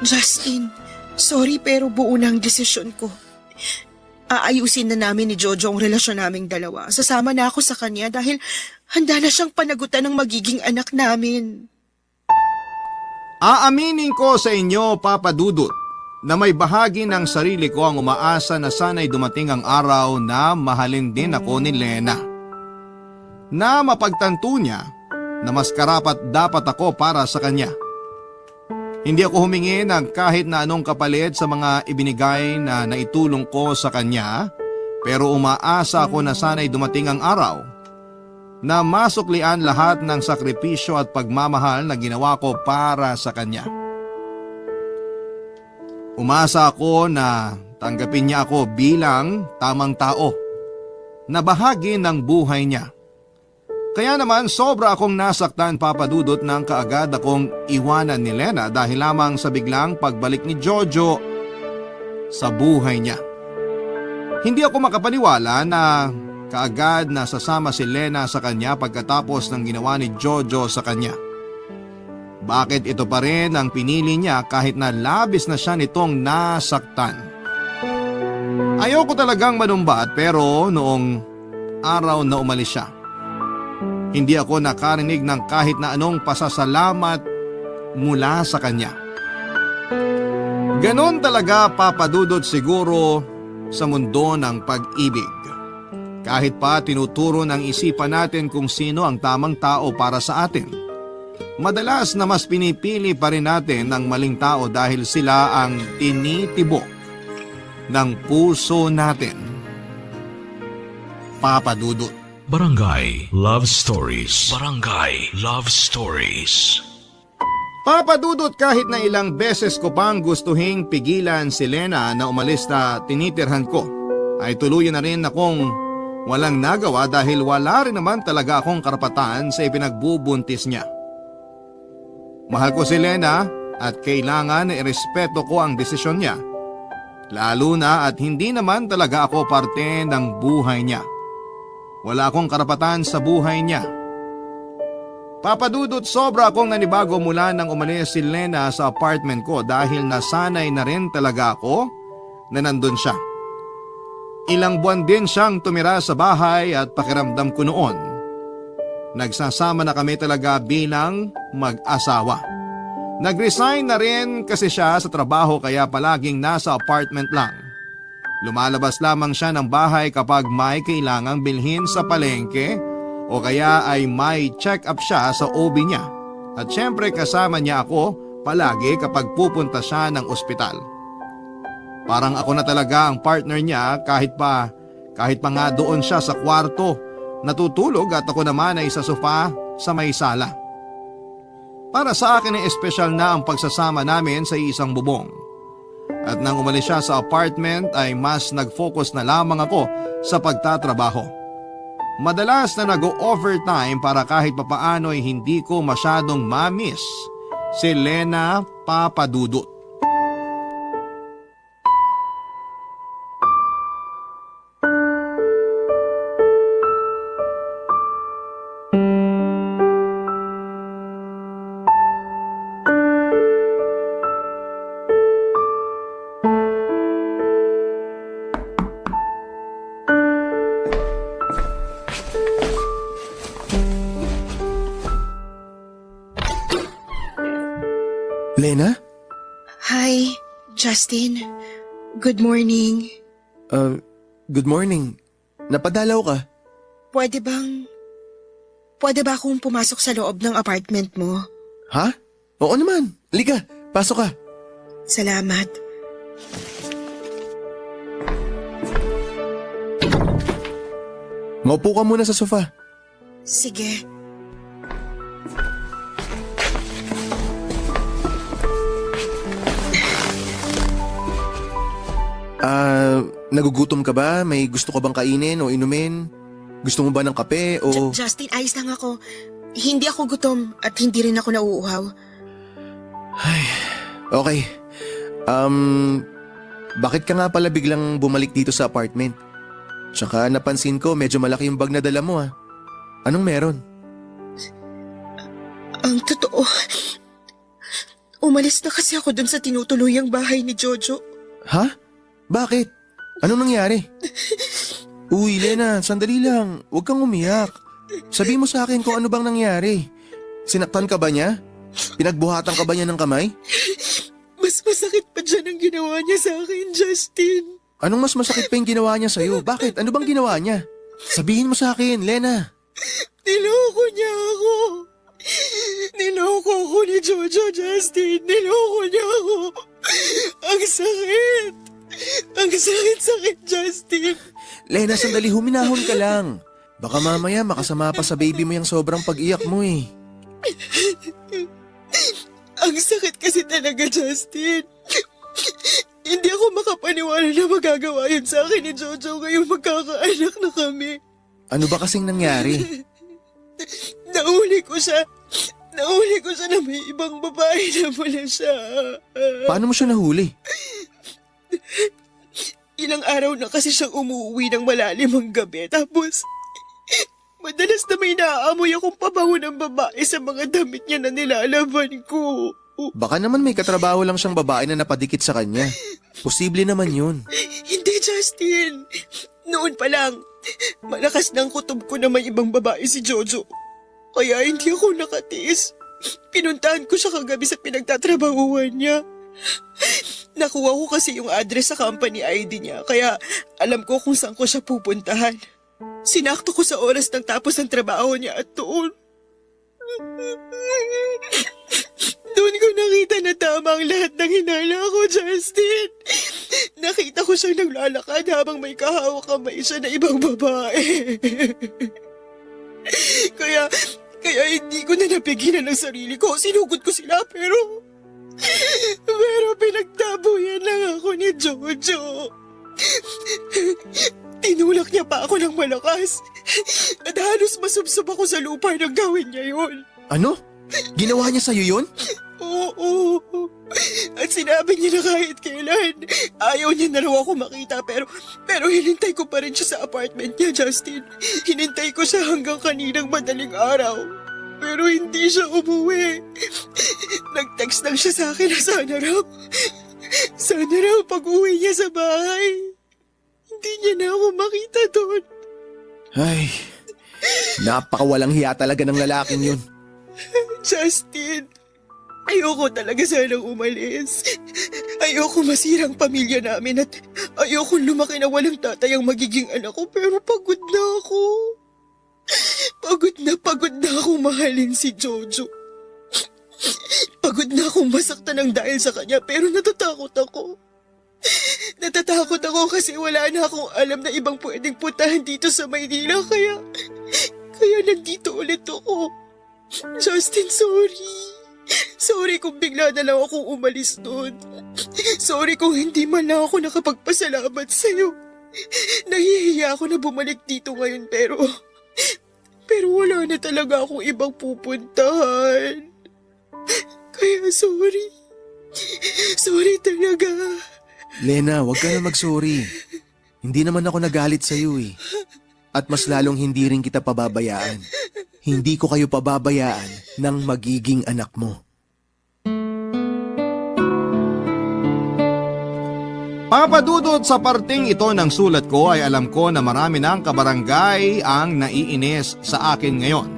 Justin, sorry pero buo na ang desisyon ko. Aayusin na namin ni Jojo ang relasyon naming dalawa. Sasama na ako sa kanya dahil handa na siyang panagutan ng magiging anak namin. Aaminin ko sa inyo, Papa Dudut, na may bahagi ng sarili ko ang umaasa na sana'y dumating ang araw na mahalin din ako ni Lena. na mapagtanto niya na mas karapat dapat ako para sa kanya. Hindi ako humingi ng kahit na anong kapalit sa mga ibinigay na naitulong ko sa kanya, pero umaasa ako na sana'y dumating ang araw na masuklian lahat ng sakripisyo at pagmamahal na ginawa ko para sa kanya. Umasa ako na tanggapin niya ako bilang tamang tao na bahagi ng buhay niya. Kaya naman sobra akong nasaktan, Papa Dudut, nang kaagad akong iwanan ni Lena dahil lamang sa biglang pagbalik ni Jojo sa buhay niya. Hindi ako makapaniwala na kaagad na sasama si Lena sa kanya pagkatapos ng ginawa ni Jojo sa kanya. Bakit ito pa rin ang pinili niya kahit na labis na siya nitong nasaktan? Ayoko talagang manumbat pero noong araw na umalis siya, hindi ako nakarinig ng kahit na anong pasasalamat mula sa kanya. Ganon talaga, Papa Dudut, siguro sa mundo ng pag-ibig. Kahit pa tinuturo ng isipan natin kung sino ang tamang tao para sa atin, madalas na mas pinipili pa rin natin ang maling tao dahil sila ang tinitibok ng puso natin. Papa Dudut. Barangay Love Stories. Barangay Love Stories. Papa Dudut, kahit na ilang beses ko pang gustuhing pigilan si Lena na umalis na tinitirhan ko, ay tuluyan na rin akong walang nagawa dahil wala rin naman talaga akong karapatan sa ipinagbubuntis niya. Mahal ko si Lena at kailangan na irespeto ko ang desisyon niya, lalo na at hindi naman talaga ako parte ng buhay niya. Wala akong karapatan sa buhay niya. Papa Dudut, sobra akong nanibago mula nang umalis si Lena sa apartment ko dahil nasanay na rin talaga ako na nandun siya. Ilang buwan din siyang tumira sa bahay at pakiramdam ko noon, nagsasama na kami talaga bilang mag-asawa. Nag-resign na rin kasi siya sa trabaho kaya palaging nasa apartment lang. Lumalabas lamang siya ng bahay kapag may kailangang bilhin sa palengke o kaya ay may check-up siya sa OB niya. At syempre kasama niya ako palagi kapag pupunta siya ng ospital. Parang ako na talaga ang partner niya kahit pa nga doon siya sa kwarto natutulog at ako naman ay sa sofa sa may sala. Para sa akin ay espesyal na ang pagsasama namin sa isang bubong. At nang umalis siya sa apartment ay mas nag-focus na lamang ako sa pagtatrabaho. Madalas na nag-overtime para kahit papaano ay hindi ko masyadong ma-miss si Lena, Papa Dudut. Lena? Hi, Justin. Good morning. Good morning. Napadalaw ka? Pwede ba akong pumasok sa loob ng apartment mo? Ha? Oo naman. Halika, pasok ka. Salamat. Maupo ka muna sa sofa. Sige. Nagugutom ka ba? May gusto ka bang kainin o inumin? Gusto mo ba ng kape o... Justin, ayos lang ako. Hindi ako gutom at hindi rin ako nauuhaw. Okay. Bakit ka nga pala biglang bumalik dito sa apartment? Tsaka napansin ko medyo malaki yung bag na dala mo Anong meron? Ang totoo, umalis na kasi ako dun sa tinutuluyang bahay ni Jojo. Ha? Bakit? Anong nangyari? Uy, Lena, sandali lang. Huwag kang umiyak. Sabi mo sa akin kung ano bang nangyari. Sinaktan ka ba niya? Pinagbuhatan ka ba niya ng kamay? Mas masakit pa dyan ang ginawa niya sa akin, Justin. Anong mas masakit pa yung ginawa niya sa'yo? Bakit? Ano bang ginawa niya? Sabihin mo sa akin, Lena. Niloko niya ako. Niloko ako ni Jojo, Justin. Niloko niya ako. Ang sakit. Ang sakit, Justin. Lena, sandali, huminahon ka lang. Baka mamaya makasama pa sa baby mo yung sobrang pag-iyak mo eh. Ang sakit kasi talaga, Justin. Hindi ako makapaniwala na magagawa yun sa akin ni Jojo ngayong magkakaanak na kami. Ano ba kasing nangyari? Nahuli ko siya na may ibang babae na pala siya. Paano mo siya nahuli? Ilang araw na kasi siyang umuwi ng malalim ang gabi. Tapos, madalas na may naaamoy akong pabango ng babae sa mga damit niya na nilalaban ko. Baka naman may katrabaho lang siyang babae na napadikit sa kanya. Posible naman yun. Hindi, Justin. Noon pa lang, malakas ng kutob ko na may ibang babae si Jojo. Kaya hindi ako nakatiis. Pinuntahan ko siya kagabi sa pinagtatrabahuan niya. Nakuha ko kasi yung address sa company ID niya, kaya alam ko kung saan ko siya pupuntahan. Sinakto ko sa oras ng tapos ng trabaho niya at doon. Doon ko nakita na tama ang lahat ng hinala ko, Justin. Nakita ko siyang naglalakad habang may kahawak kamay siya na ibang babae. Kaya hindi ko na napigilan ang sarili ko. Sinugod ko sila pero pinagtabuyan lang ako ni Jojo. Tinulak niya pa ako ng malakas. At halos masubsob ako sa lupa nang gawin niya yun. Ano? Ginawa niya sa'yo yun? Oo. At sinabi niya na kahit kailan, ayaw niya na raw ako makita pero hinintay ko pa rin siya sa apartment niya, Justin. Hinintay ko siya hanggang kaninang madaling araw. Pero hindi siya umuwi. Nag-text lang siya sa akin na sana raw pag-uwi niya sa bahay. Hindi niya na ako makita doon. Ay, napakawalang hiya talaga ng lalaking yun. Justin, ayoko talaga sanang umalis. Ayoko masirang pamilya namin at ayoko lumaki na walang tatay ang magiging anak ko pero pagod na ako. Pagod na akong mahalin si Jojo. Pagod na akong masaktan ng dahil sa kanya pero natatakot ako. Natatakot ako kasi wala na akong alam na ibang pwedeng puntahan dito sa Maynila kaya nandito ulit ako. Justin, sorry. Sorry kung bigla na lang akong umalis doon. Sorry kung hindi man lang ako nakapagpasalamat sa'yo. Nahihiya ako na bumalik dito ngayon pero wala na talaga akong ibang pupuntahan. Kaya sorry. Sorry talaga. Lena, huwag ka na mag-sorry. Hindi naman ako nagalit sa'yo eh. At mas lalong hindi rin kita pababayaan. Hindi ko kayo pababayaan ng magiging anak mo. Papadudot sa parting ito ng sulat ko ay alam ko na marami ng kabarangay ang naiinis sa akin ngayon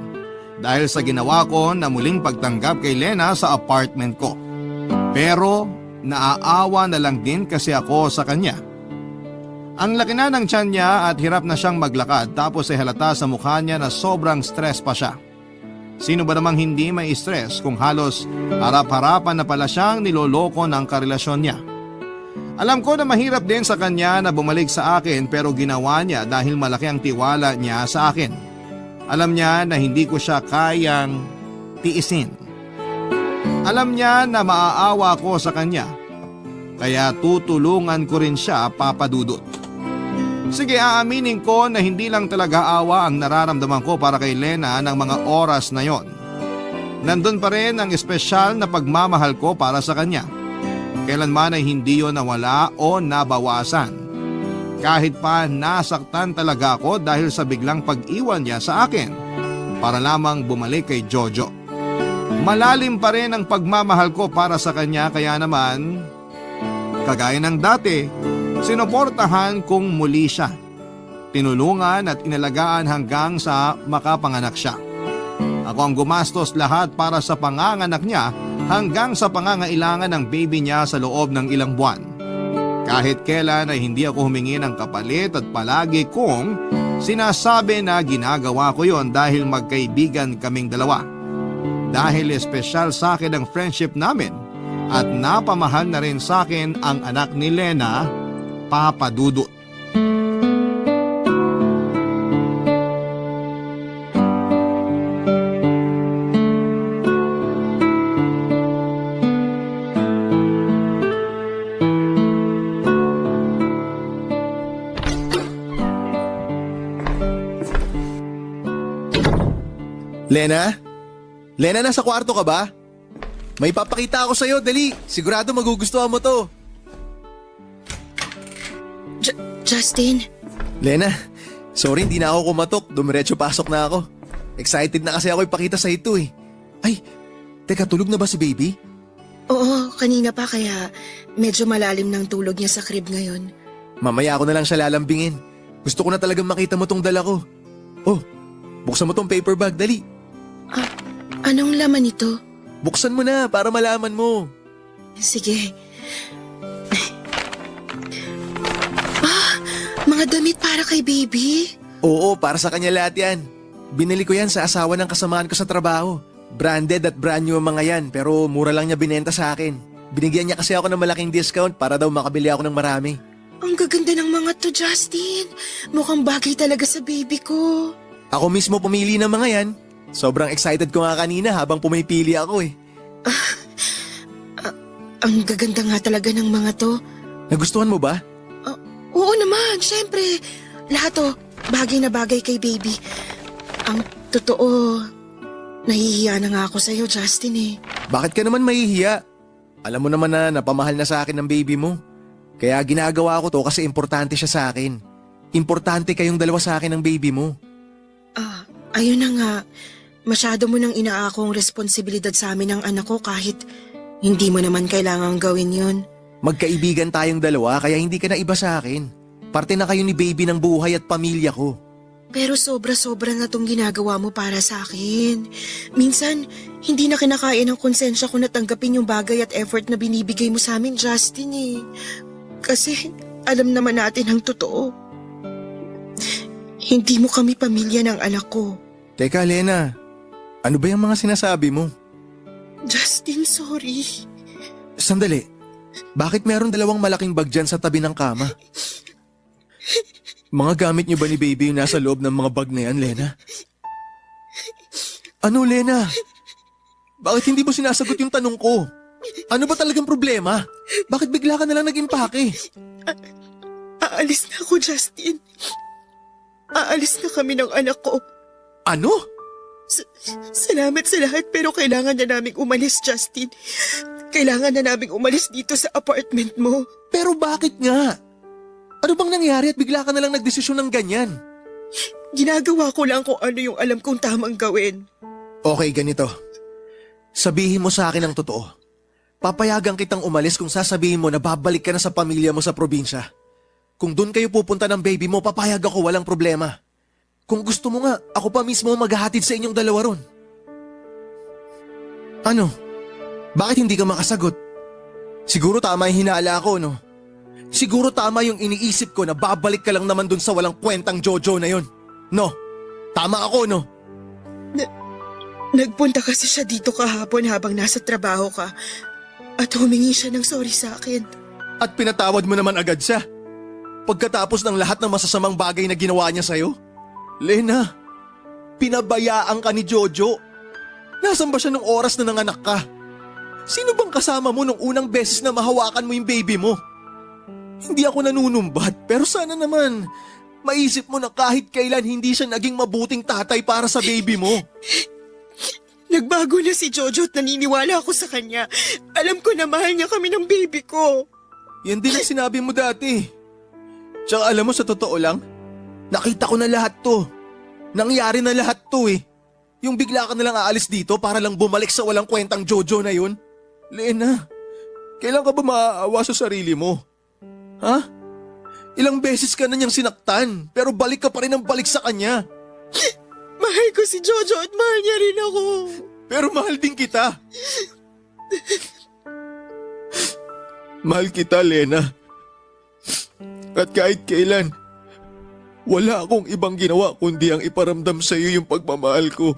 dahil sa ginawa ko na muling pagtanggap kay Lena sa apartment ko. Pero naaawa na lang din kasi ako sa kanya. Ang laki na ng tiyan niya at hirap na siyang maglakad tapos ay halata sa mukha niya na sobrang stress pa siya. Sino ba namang hindi may stress kung halos harap-harapan na pala siyang niloloko ng karelasyon niya? Alam ko na mahirap din sa kanya na bumalik sa akin pero ginawa niya dahil malaki ang tiwala niya sa akin. Alam niya na hindi ko siya kayang tiisin. Alam niya na maaawa ko sa kanya. Kaya tutulungan ko rin siya, Papadudot. Sige, aaminin ko na hindi lang talaga awa ang nararamdaman ko para kay Lena ng mga oras na yon. Nandun pa rin ang espesyal na pagmamahal ko para sa kanya. Kailanman ay hindi yon nawala o nabawasan. Kahit pa nasaktan talaga ako dahil sa biglang pag-iwan niya sa akin para lamang bumalik kay Jojo. Malalim pa rin ang pagmamahal ko para sa kanya kaya naman, kagaya ng dati, sinuportahan kong muli siya. Tinulungan at inalagaan hanggang sa makapanganak siya. Ako ang gumastos lahat para sa panganganak niya hanggang sa pangangailangan ng baby niya sa loob ng ilang buwan. Kahit kailan ay hindi ako humingi ng kapalit at palagi kong Sinasabi na ginagawa ko yon dahil magkaibigan kaming dalawa. Dahil espesyal sa akin ang friendship namin at napamahal na rin sa akin ang anak ni Lena, Papa Dudut. Lena? Lena, nasa kwarto ka ba? May papakita ako sa'yo, dali. Sigurado magugustuhan mo to. Justin, Lena, sorry hindi na ako kumatok. Dumiretso pasok na ako. Excited na kasi ako ipakita sa ito eh. Ay, teka, tulog na ba si baby? oo, kanina pa kaya medyo malalim ng tulog niya sa crib ngayon. Mamaya ako na lang siya lalambingin. Gusto ko na talagang makita mo tong dala ko. Oh, buksan mo tong paper bag, dali. Anong laman nito? Buksan mo na para malaman mo. Sige. Mga damit para kay baby? Oo, para sa kanya lahat yan. Binili ko yan sa asawa ng kasamaan ko sa trabaho. Branded at brand new ang mga yan, pero mura lang niya binenta sa akin. Binigyan niya kasi ako ng malaking discount para daw makabili ako ng marami. Ang gaganda ng mga to, Justin. Mukhang bagay talaga sa baby ko. Ako mismo pumili ng mga yan. Sobrang excited ko nga kanina habang pumipili ako eh. Ang gaganda nga talaga ng mga to. Nagustuhan mo ba? Oo naman, syempre. Lahat to, bagay na bagay kay baby. Ang totoo, nahihiya na nga ako sa'yo, Justin eh. Bakit ka naman mahihiya? Alam mo naman na napamahal na sa akin ng baby mo. Kaya ginagawa ko to kasi importante siya sa akin. Importante kayong dalawa sa akin ng baby mo. Ayun na nga. Masyado mo nang inaakong responsibilidad sa amin ng anak ko kahit hindi mo naman kailangang gawin yun. Magkaibigan tayong dalawa kaya hindi ka na iba sa akin. Parte na kayo ni baby ng buhay at pamilya ko. Pero sobra-sobra na tong ginagawa mo para sa akin. Minsan, hindi na kinakaya ng konsensya ko na tanggapin yung bagay at effort na binibigay mo sa amin, Justin eh. Kasi alam naman natin ang totoo. Hindi mo kami pamilya ng anak ko. Teka, Lena. Ano ba yung mga sinasabi mo? Justin, sorry. Sandali. Bakit meron dalawang malaking bag dyan sa tabi ng kama? Mga gamit niyo ba ni baby yung nasa loob ng mga bag na yan, Lena? Ano, Lena? Bakit hindi mo sinasagot yung tanong ko? Ano ba talagang problema? Bakit bigla ka nalang nag-impake? Aalis na ako, Justin. Aalis na kami ng anak ko. Ano? Salamat sa lahat pero kailangan na naming umalis, Justin. Kailangan na naming umalis dito sa apartment mo. Pero bakit nga? Ano bang nangyari at bigla ka nalang nagdesisyon ng ganyan? Ginagawa ko lang kung ano yung alam kong tamang gawin. Okay, ganito. Sabihin mo sa akin ang totoo. Papayagan kitang umalis kung sasabihin mo na babalik ka na sa pamilya mo sa probinsya. Kung doon kayo pupunta ng baby mo, papayag ako, walang problema. Kung gusto mo nga, ako pa mismo maghahatid sa inyong dalawa ron. Ano? Bakit hindi ka makasagot? Siguro tama yung hinala ko, no? Siguro tama yung iniisip ko na babalik ka lang naman dun sa walang kwentang Jojo na yun. No? Tama ako, no? Nagpunta kasi siya dito kahapon habang nasa trabaho ka at humingi siya ng sorry sa akin. At pinatawad mo naman agad siya. Pagkatapos ng lahat ng masasamang bagay na ginawa niya sa'yo? Lena, pinabayaan ka ni Jojo. Nasaan ba siya nung oras na nanganak ka? Sino bang kasama mo nung unang beses na mahawakan mo yung baby mo? Hindi ako nanunumbat pero sana naman maisip mo na kahit kailan hindi siya naging mabuting tatay para sa baby mo. Nagbago na si Jojo at naniniwala ako sa kanya. Alam ko na mahal niya kami ng baby ko. Yan din ang sinabi mo dati. Tsaka alam mo sa totoo lang, nakita ko na lahat to. Nangyari na lahat to eh. Yung bigla ka nalang aalis dito para lang bumalik sa walang kwentang Jojo na yun. Lena, kailan ka ba maaawa sa sarili mo? Ha? Ilang beses ka na niyang sinaktan pero balik ka pa rin ang balik sa kanya. Mahal ko si Jojo at mahal niya rin ako. Pero mahal din kita. Mahal kita, Lena. At kahit kailan, Wala akong ibang ginawa kundi ang iparamdam sa iyo yung pagmamahal ko.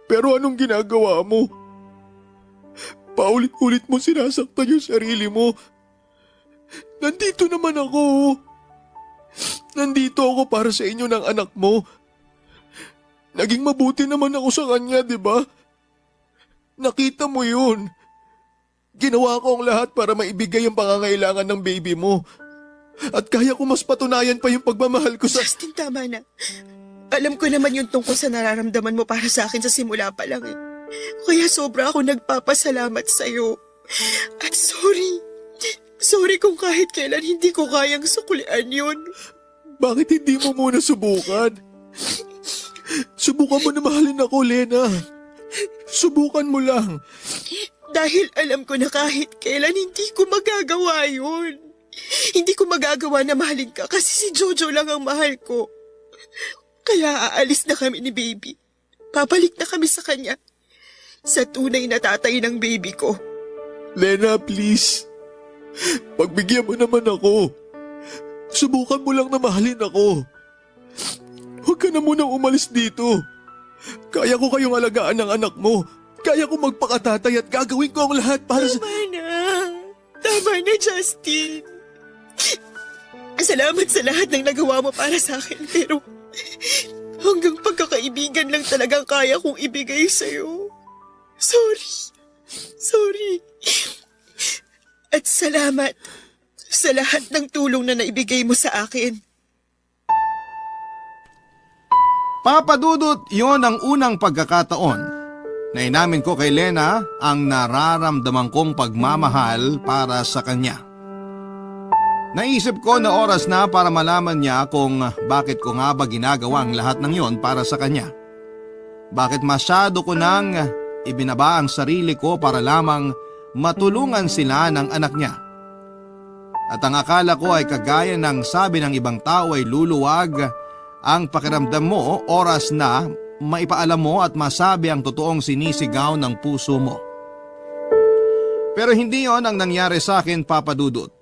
Pero anong ginagawa mo? Paulit-ulit mo sinasaktan yung sarili mo. Nandito naman ako. Nandito ako para sa inyo ng anak mo. Naging mabuti naman ako sa kanya, di ba? Nakita mo yun. Ginawa ko ang lahat para maibigay ang pangangailangan ng baby mo. At kaya ko mas patunayan pa yung pagmamahal ko sa... Justin, tama na. Alam ko naman yung tungkol sa nararamdaman mo para sa akin sa simula pa lang eh. Kaya sobra ako nagpapasalamat sa'yo. At sorry. Sorry kung kahit kailan hindi ko kayang suklian yun. Bakit hindi mo muna subukan? Subukan mo na mahalin ako, Lena. Subukan mo lang. Dahil alam ko na kahit kailan hindi ko magagawa yun. Hindi ko magagawa na mahalin ka kasi si Jojo lang ang mahal ko. Kaya aalis na kami ni baby. Babalik na kami sa kanya. Sa tunay na tatay ng baby ko. Lena, please. Pagbigyan mo naman ako. Subukan mo lang na mahalin ako. Huwag ka na munang umalis dito. Kaya ko kayong alagaan ng anak mo. Kaya ko magpakatatay at gagawin ko ang lahat para sa... Tama na, Justin. Salamat sa lahat ng nagawa mo para sa akin, pero hanggang pagkakaibigan lang talagang kaya kong ibigay sa'yo. Sorry. At salamat sa lahat ng tulong na naibigay mo sa akin. Papa Dudut, yon ang unang pagkakataon na inamin ko kay Lena ang nararamdaman kong pagmamahal para sa kanya. Naisip ko na oras na para malaman niya kung bakit ko nga ba ginagawa ang lahat ng yon para sa kanya. Bakit masyado ko nang ibinaba ang sarili ko para lamang matulungan sila ng anak niya. At ang akala ko ay kagaya ng sabi ng ibang tao ay luluwag ang pakiramdam mo oras na maipaalam mo at masabi ang totoong sinisigaw ng puso mo. Pero hindi yon ang nangyari sa akin, Papa Dudut.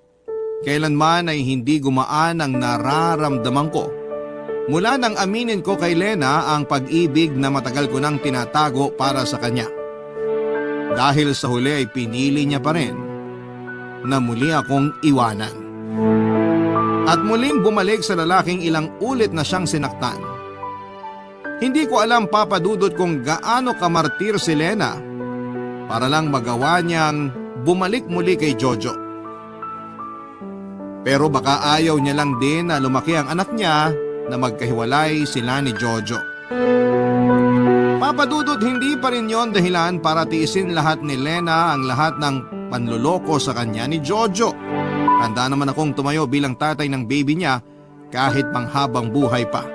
Kailanman ay hindi gumaan ang nararamdaman ko. Mula nang aminin ko kay Lena ang pag-ibig na matagal ko nang tinatago para sa kanya. Dahil sa huli ay pinili niya pa rin na muli akong iwanan. At muling bumalik sa lalaking ilang ulit na siyang sinaktan. Hindi ko alam, Papa Dudut, kung gaano kamartir si Lena para lang magawa niyang bumalik muli kay Jojo. Pero baka ayaw niya lang din na lumaki ang anak niya na magkahiwalay sila ni Jojo. Papa Dudut, hindi pa rin yon dahilan para tiisin lahat ni Lena ang lahat ng panluloko sa kanya ni Jojo. Handa naman akong tumayo bilang tatay ng baby niya kahit panghabang buhay pa.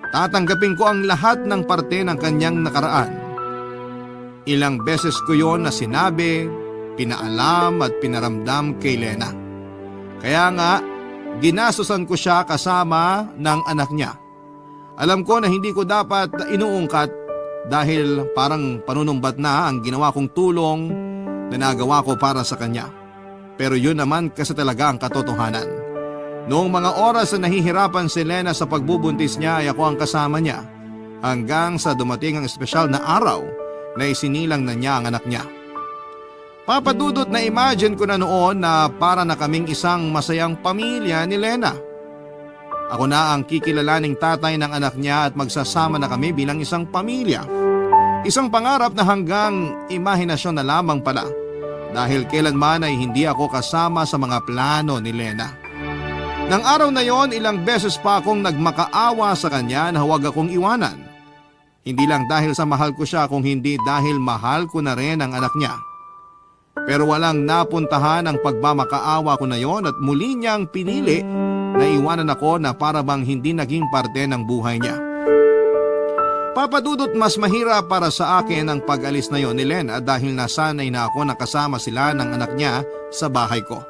Tatanggapin ko ang lahat ng parte ng kanyang nakaraan. Ilang beses ko yon na sinabi, pinaalam at pinaramdam kay Lena. Kaya nga, ginasusan ko siya kasama ng anak niya. Alam ko na hindi ko dapat inuungkat dahil parang panunumbat na ang ginawa kong tulong na nagawa ko para sa kanya. Pero yun naman kasi talaga ang katotohanan. Noong mga oras na nahihirapan si Lena sa pagbubuntis niya ay ako ang kasama niya hanggang sa dumating ang espesyal na araw na isinilang na niya ang anak niya. Papa Dudut, na imagine ko na noon na para na kaming isang masayang pamilya ni Lena. Ako na ang kikilalaning tatay ng anak niya at magsasama na kami bilang isang pamilya. Isang pangarap na hanggang imahinasyon na lamang pala dahil kailanman ay hindi ako kasama sa mga plano ni Lena. Nang araw na yon, ilang beses pa akong nagmakaawa sa kanya na huwag akong iwanan. Hindi lang dahil sa mahal ko siya kung hindi dahil mahal ko na rin ang anak niya. Pero walang napuntahan ang pagmamakaawa ko na yon at muli niyang pinili na iwanan ako na para bang hindi naging parte ng buhay niya. Papa Dudut, mas mahirap para sa akin ang pag-alis na yon ni Lena dahil nasanay na ako nakasama sila ng anak niya sa bahay ko.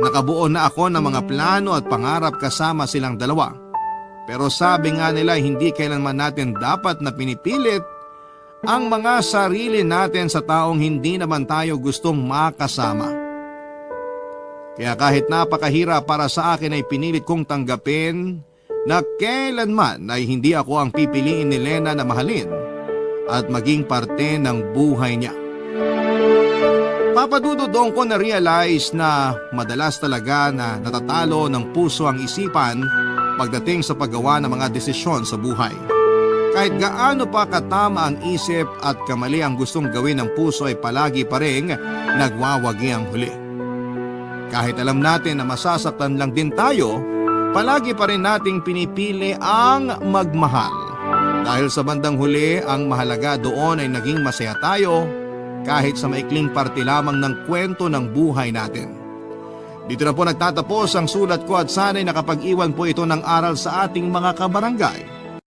Nakabuo na ako ng mga plano at pangarap kasama silang dalawa. Pero sabi nga nila hindi kailanman natin dapat na pinipilit ang mga sarili natin sa taong hindi naman tayo gustong makasama. Kaya kahit napakahirap para sa akin ay pinilit kong tanggapin na kailanman ay hindi ako ang pipiliin ni Lena na mahalin at maging parte ng buhay niya. Papadudod doon ko na-realize na madalas talaga na natatalo ng puso ang isipan pagdating sa paggawa ng mga desisyon sa buhay. Kahit gaano pa katama ang isip at kamali ang gustong gawin ng puso ay palagi pa rin nagwawagi ang huli. Kahit alam natin na masasaktan lang din tayo, palagi pa rin nating pinipili ang magmahal. Dahil sa bandang huli, ang mahalaga doon ay naging masaya tayo kahit sa maikling parte lamang ng kwento ng buhay natin. Dito na po nagtatapos ang sulat ko at sana'y nakapag-iwan po ito ng aral sa ating mga kabarangay.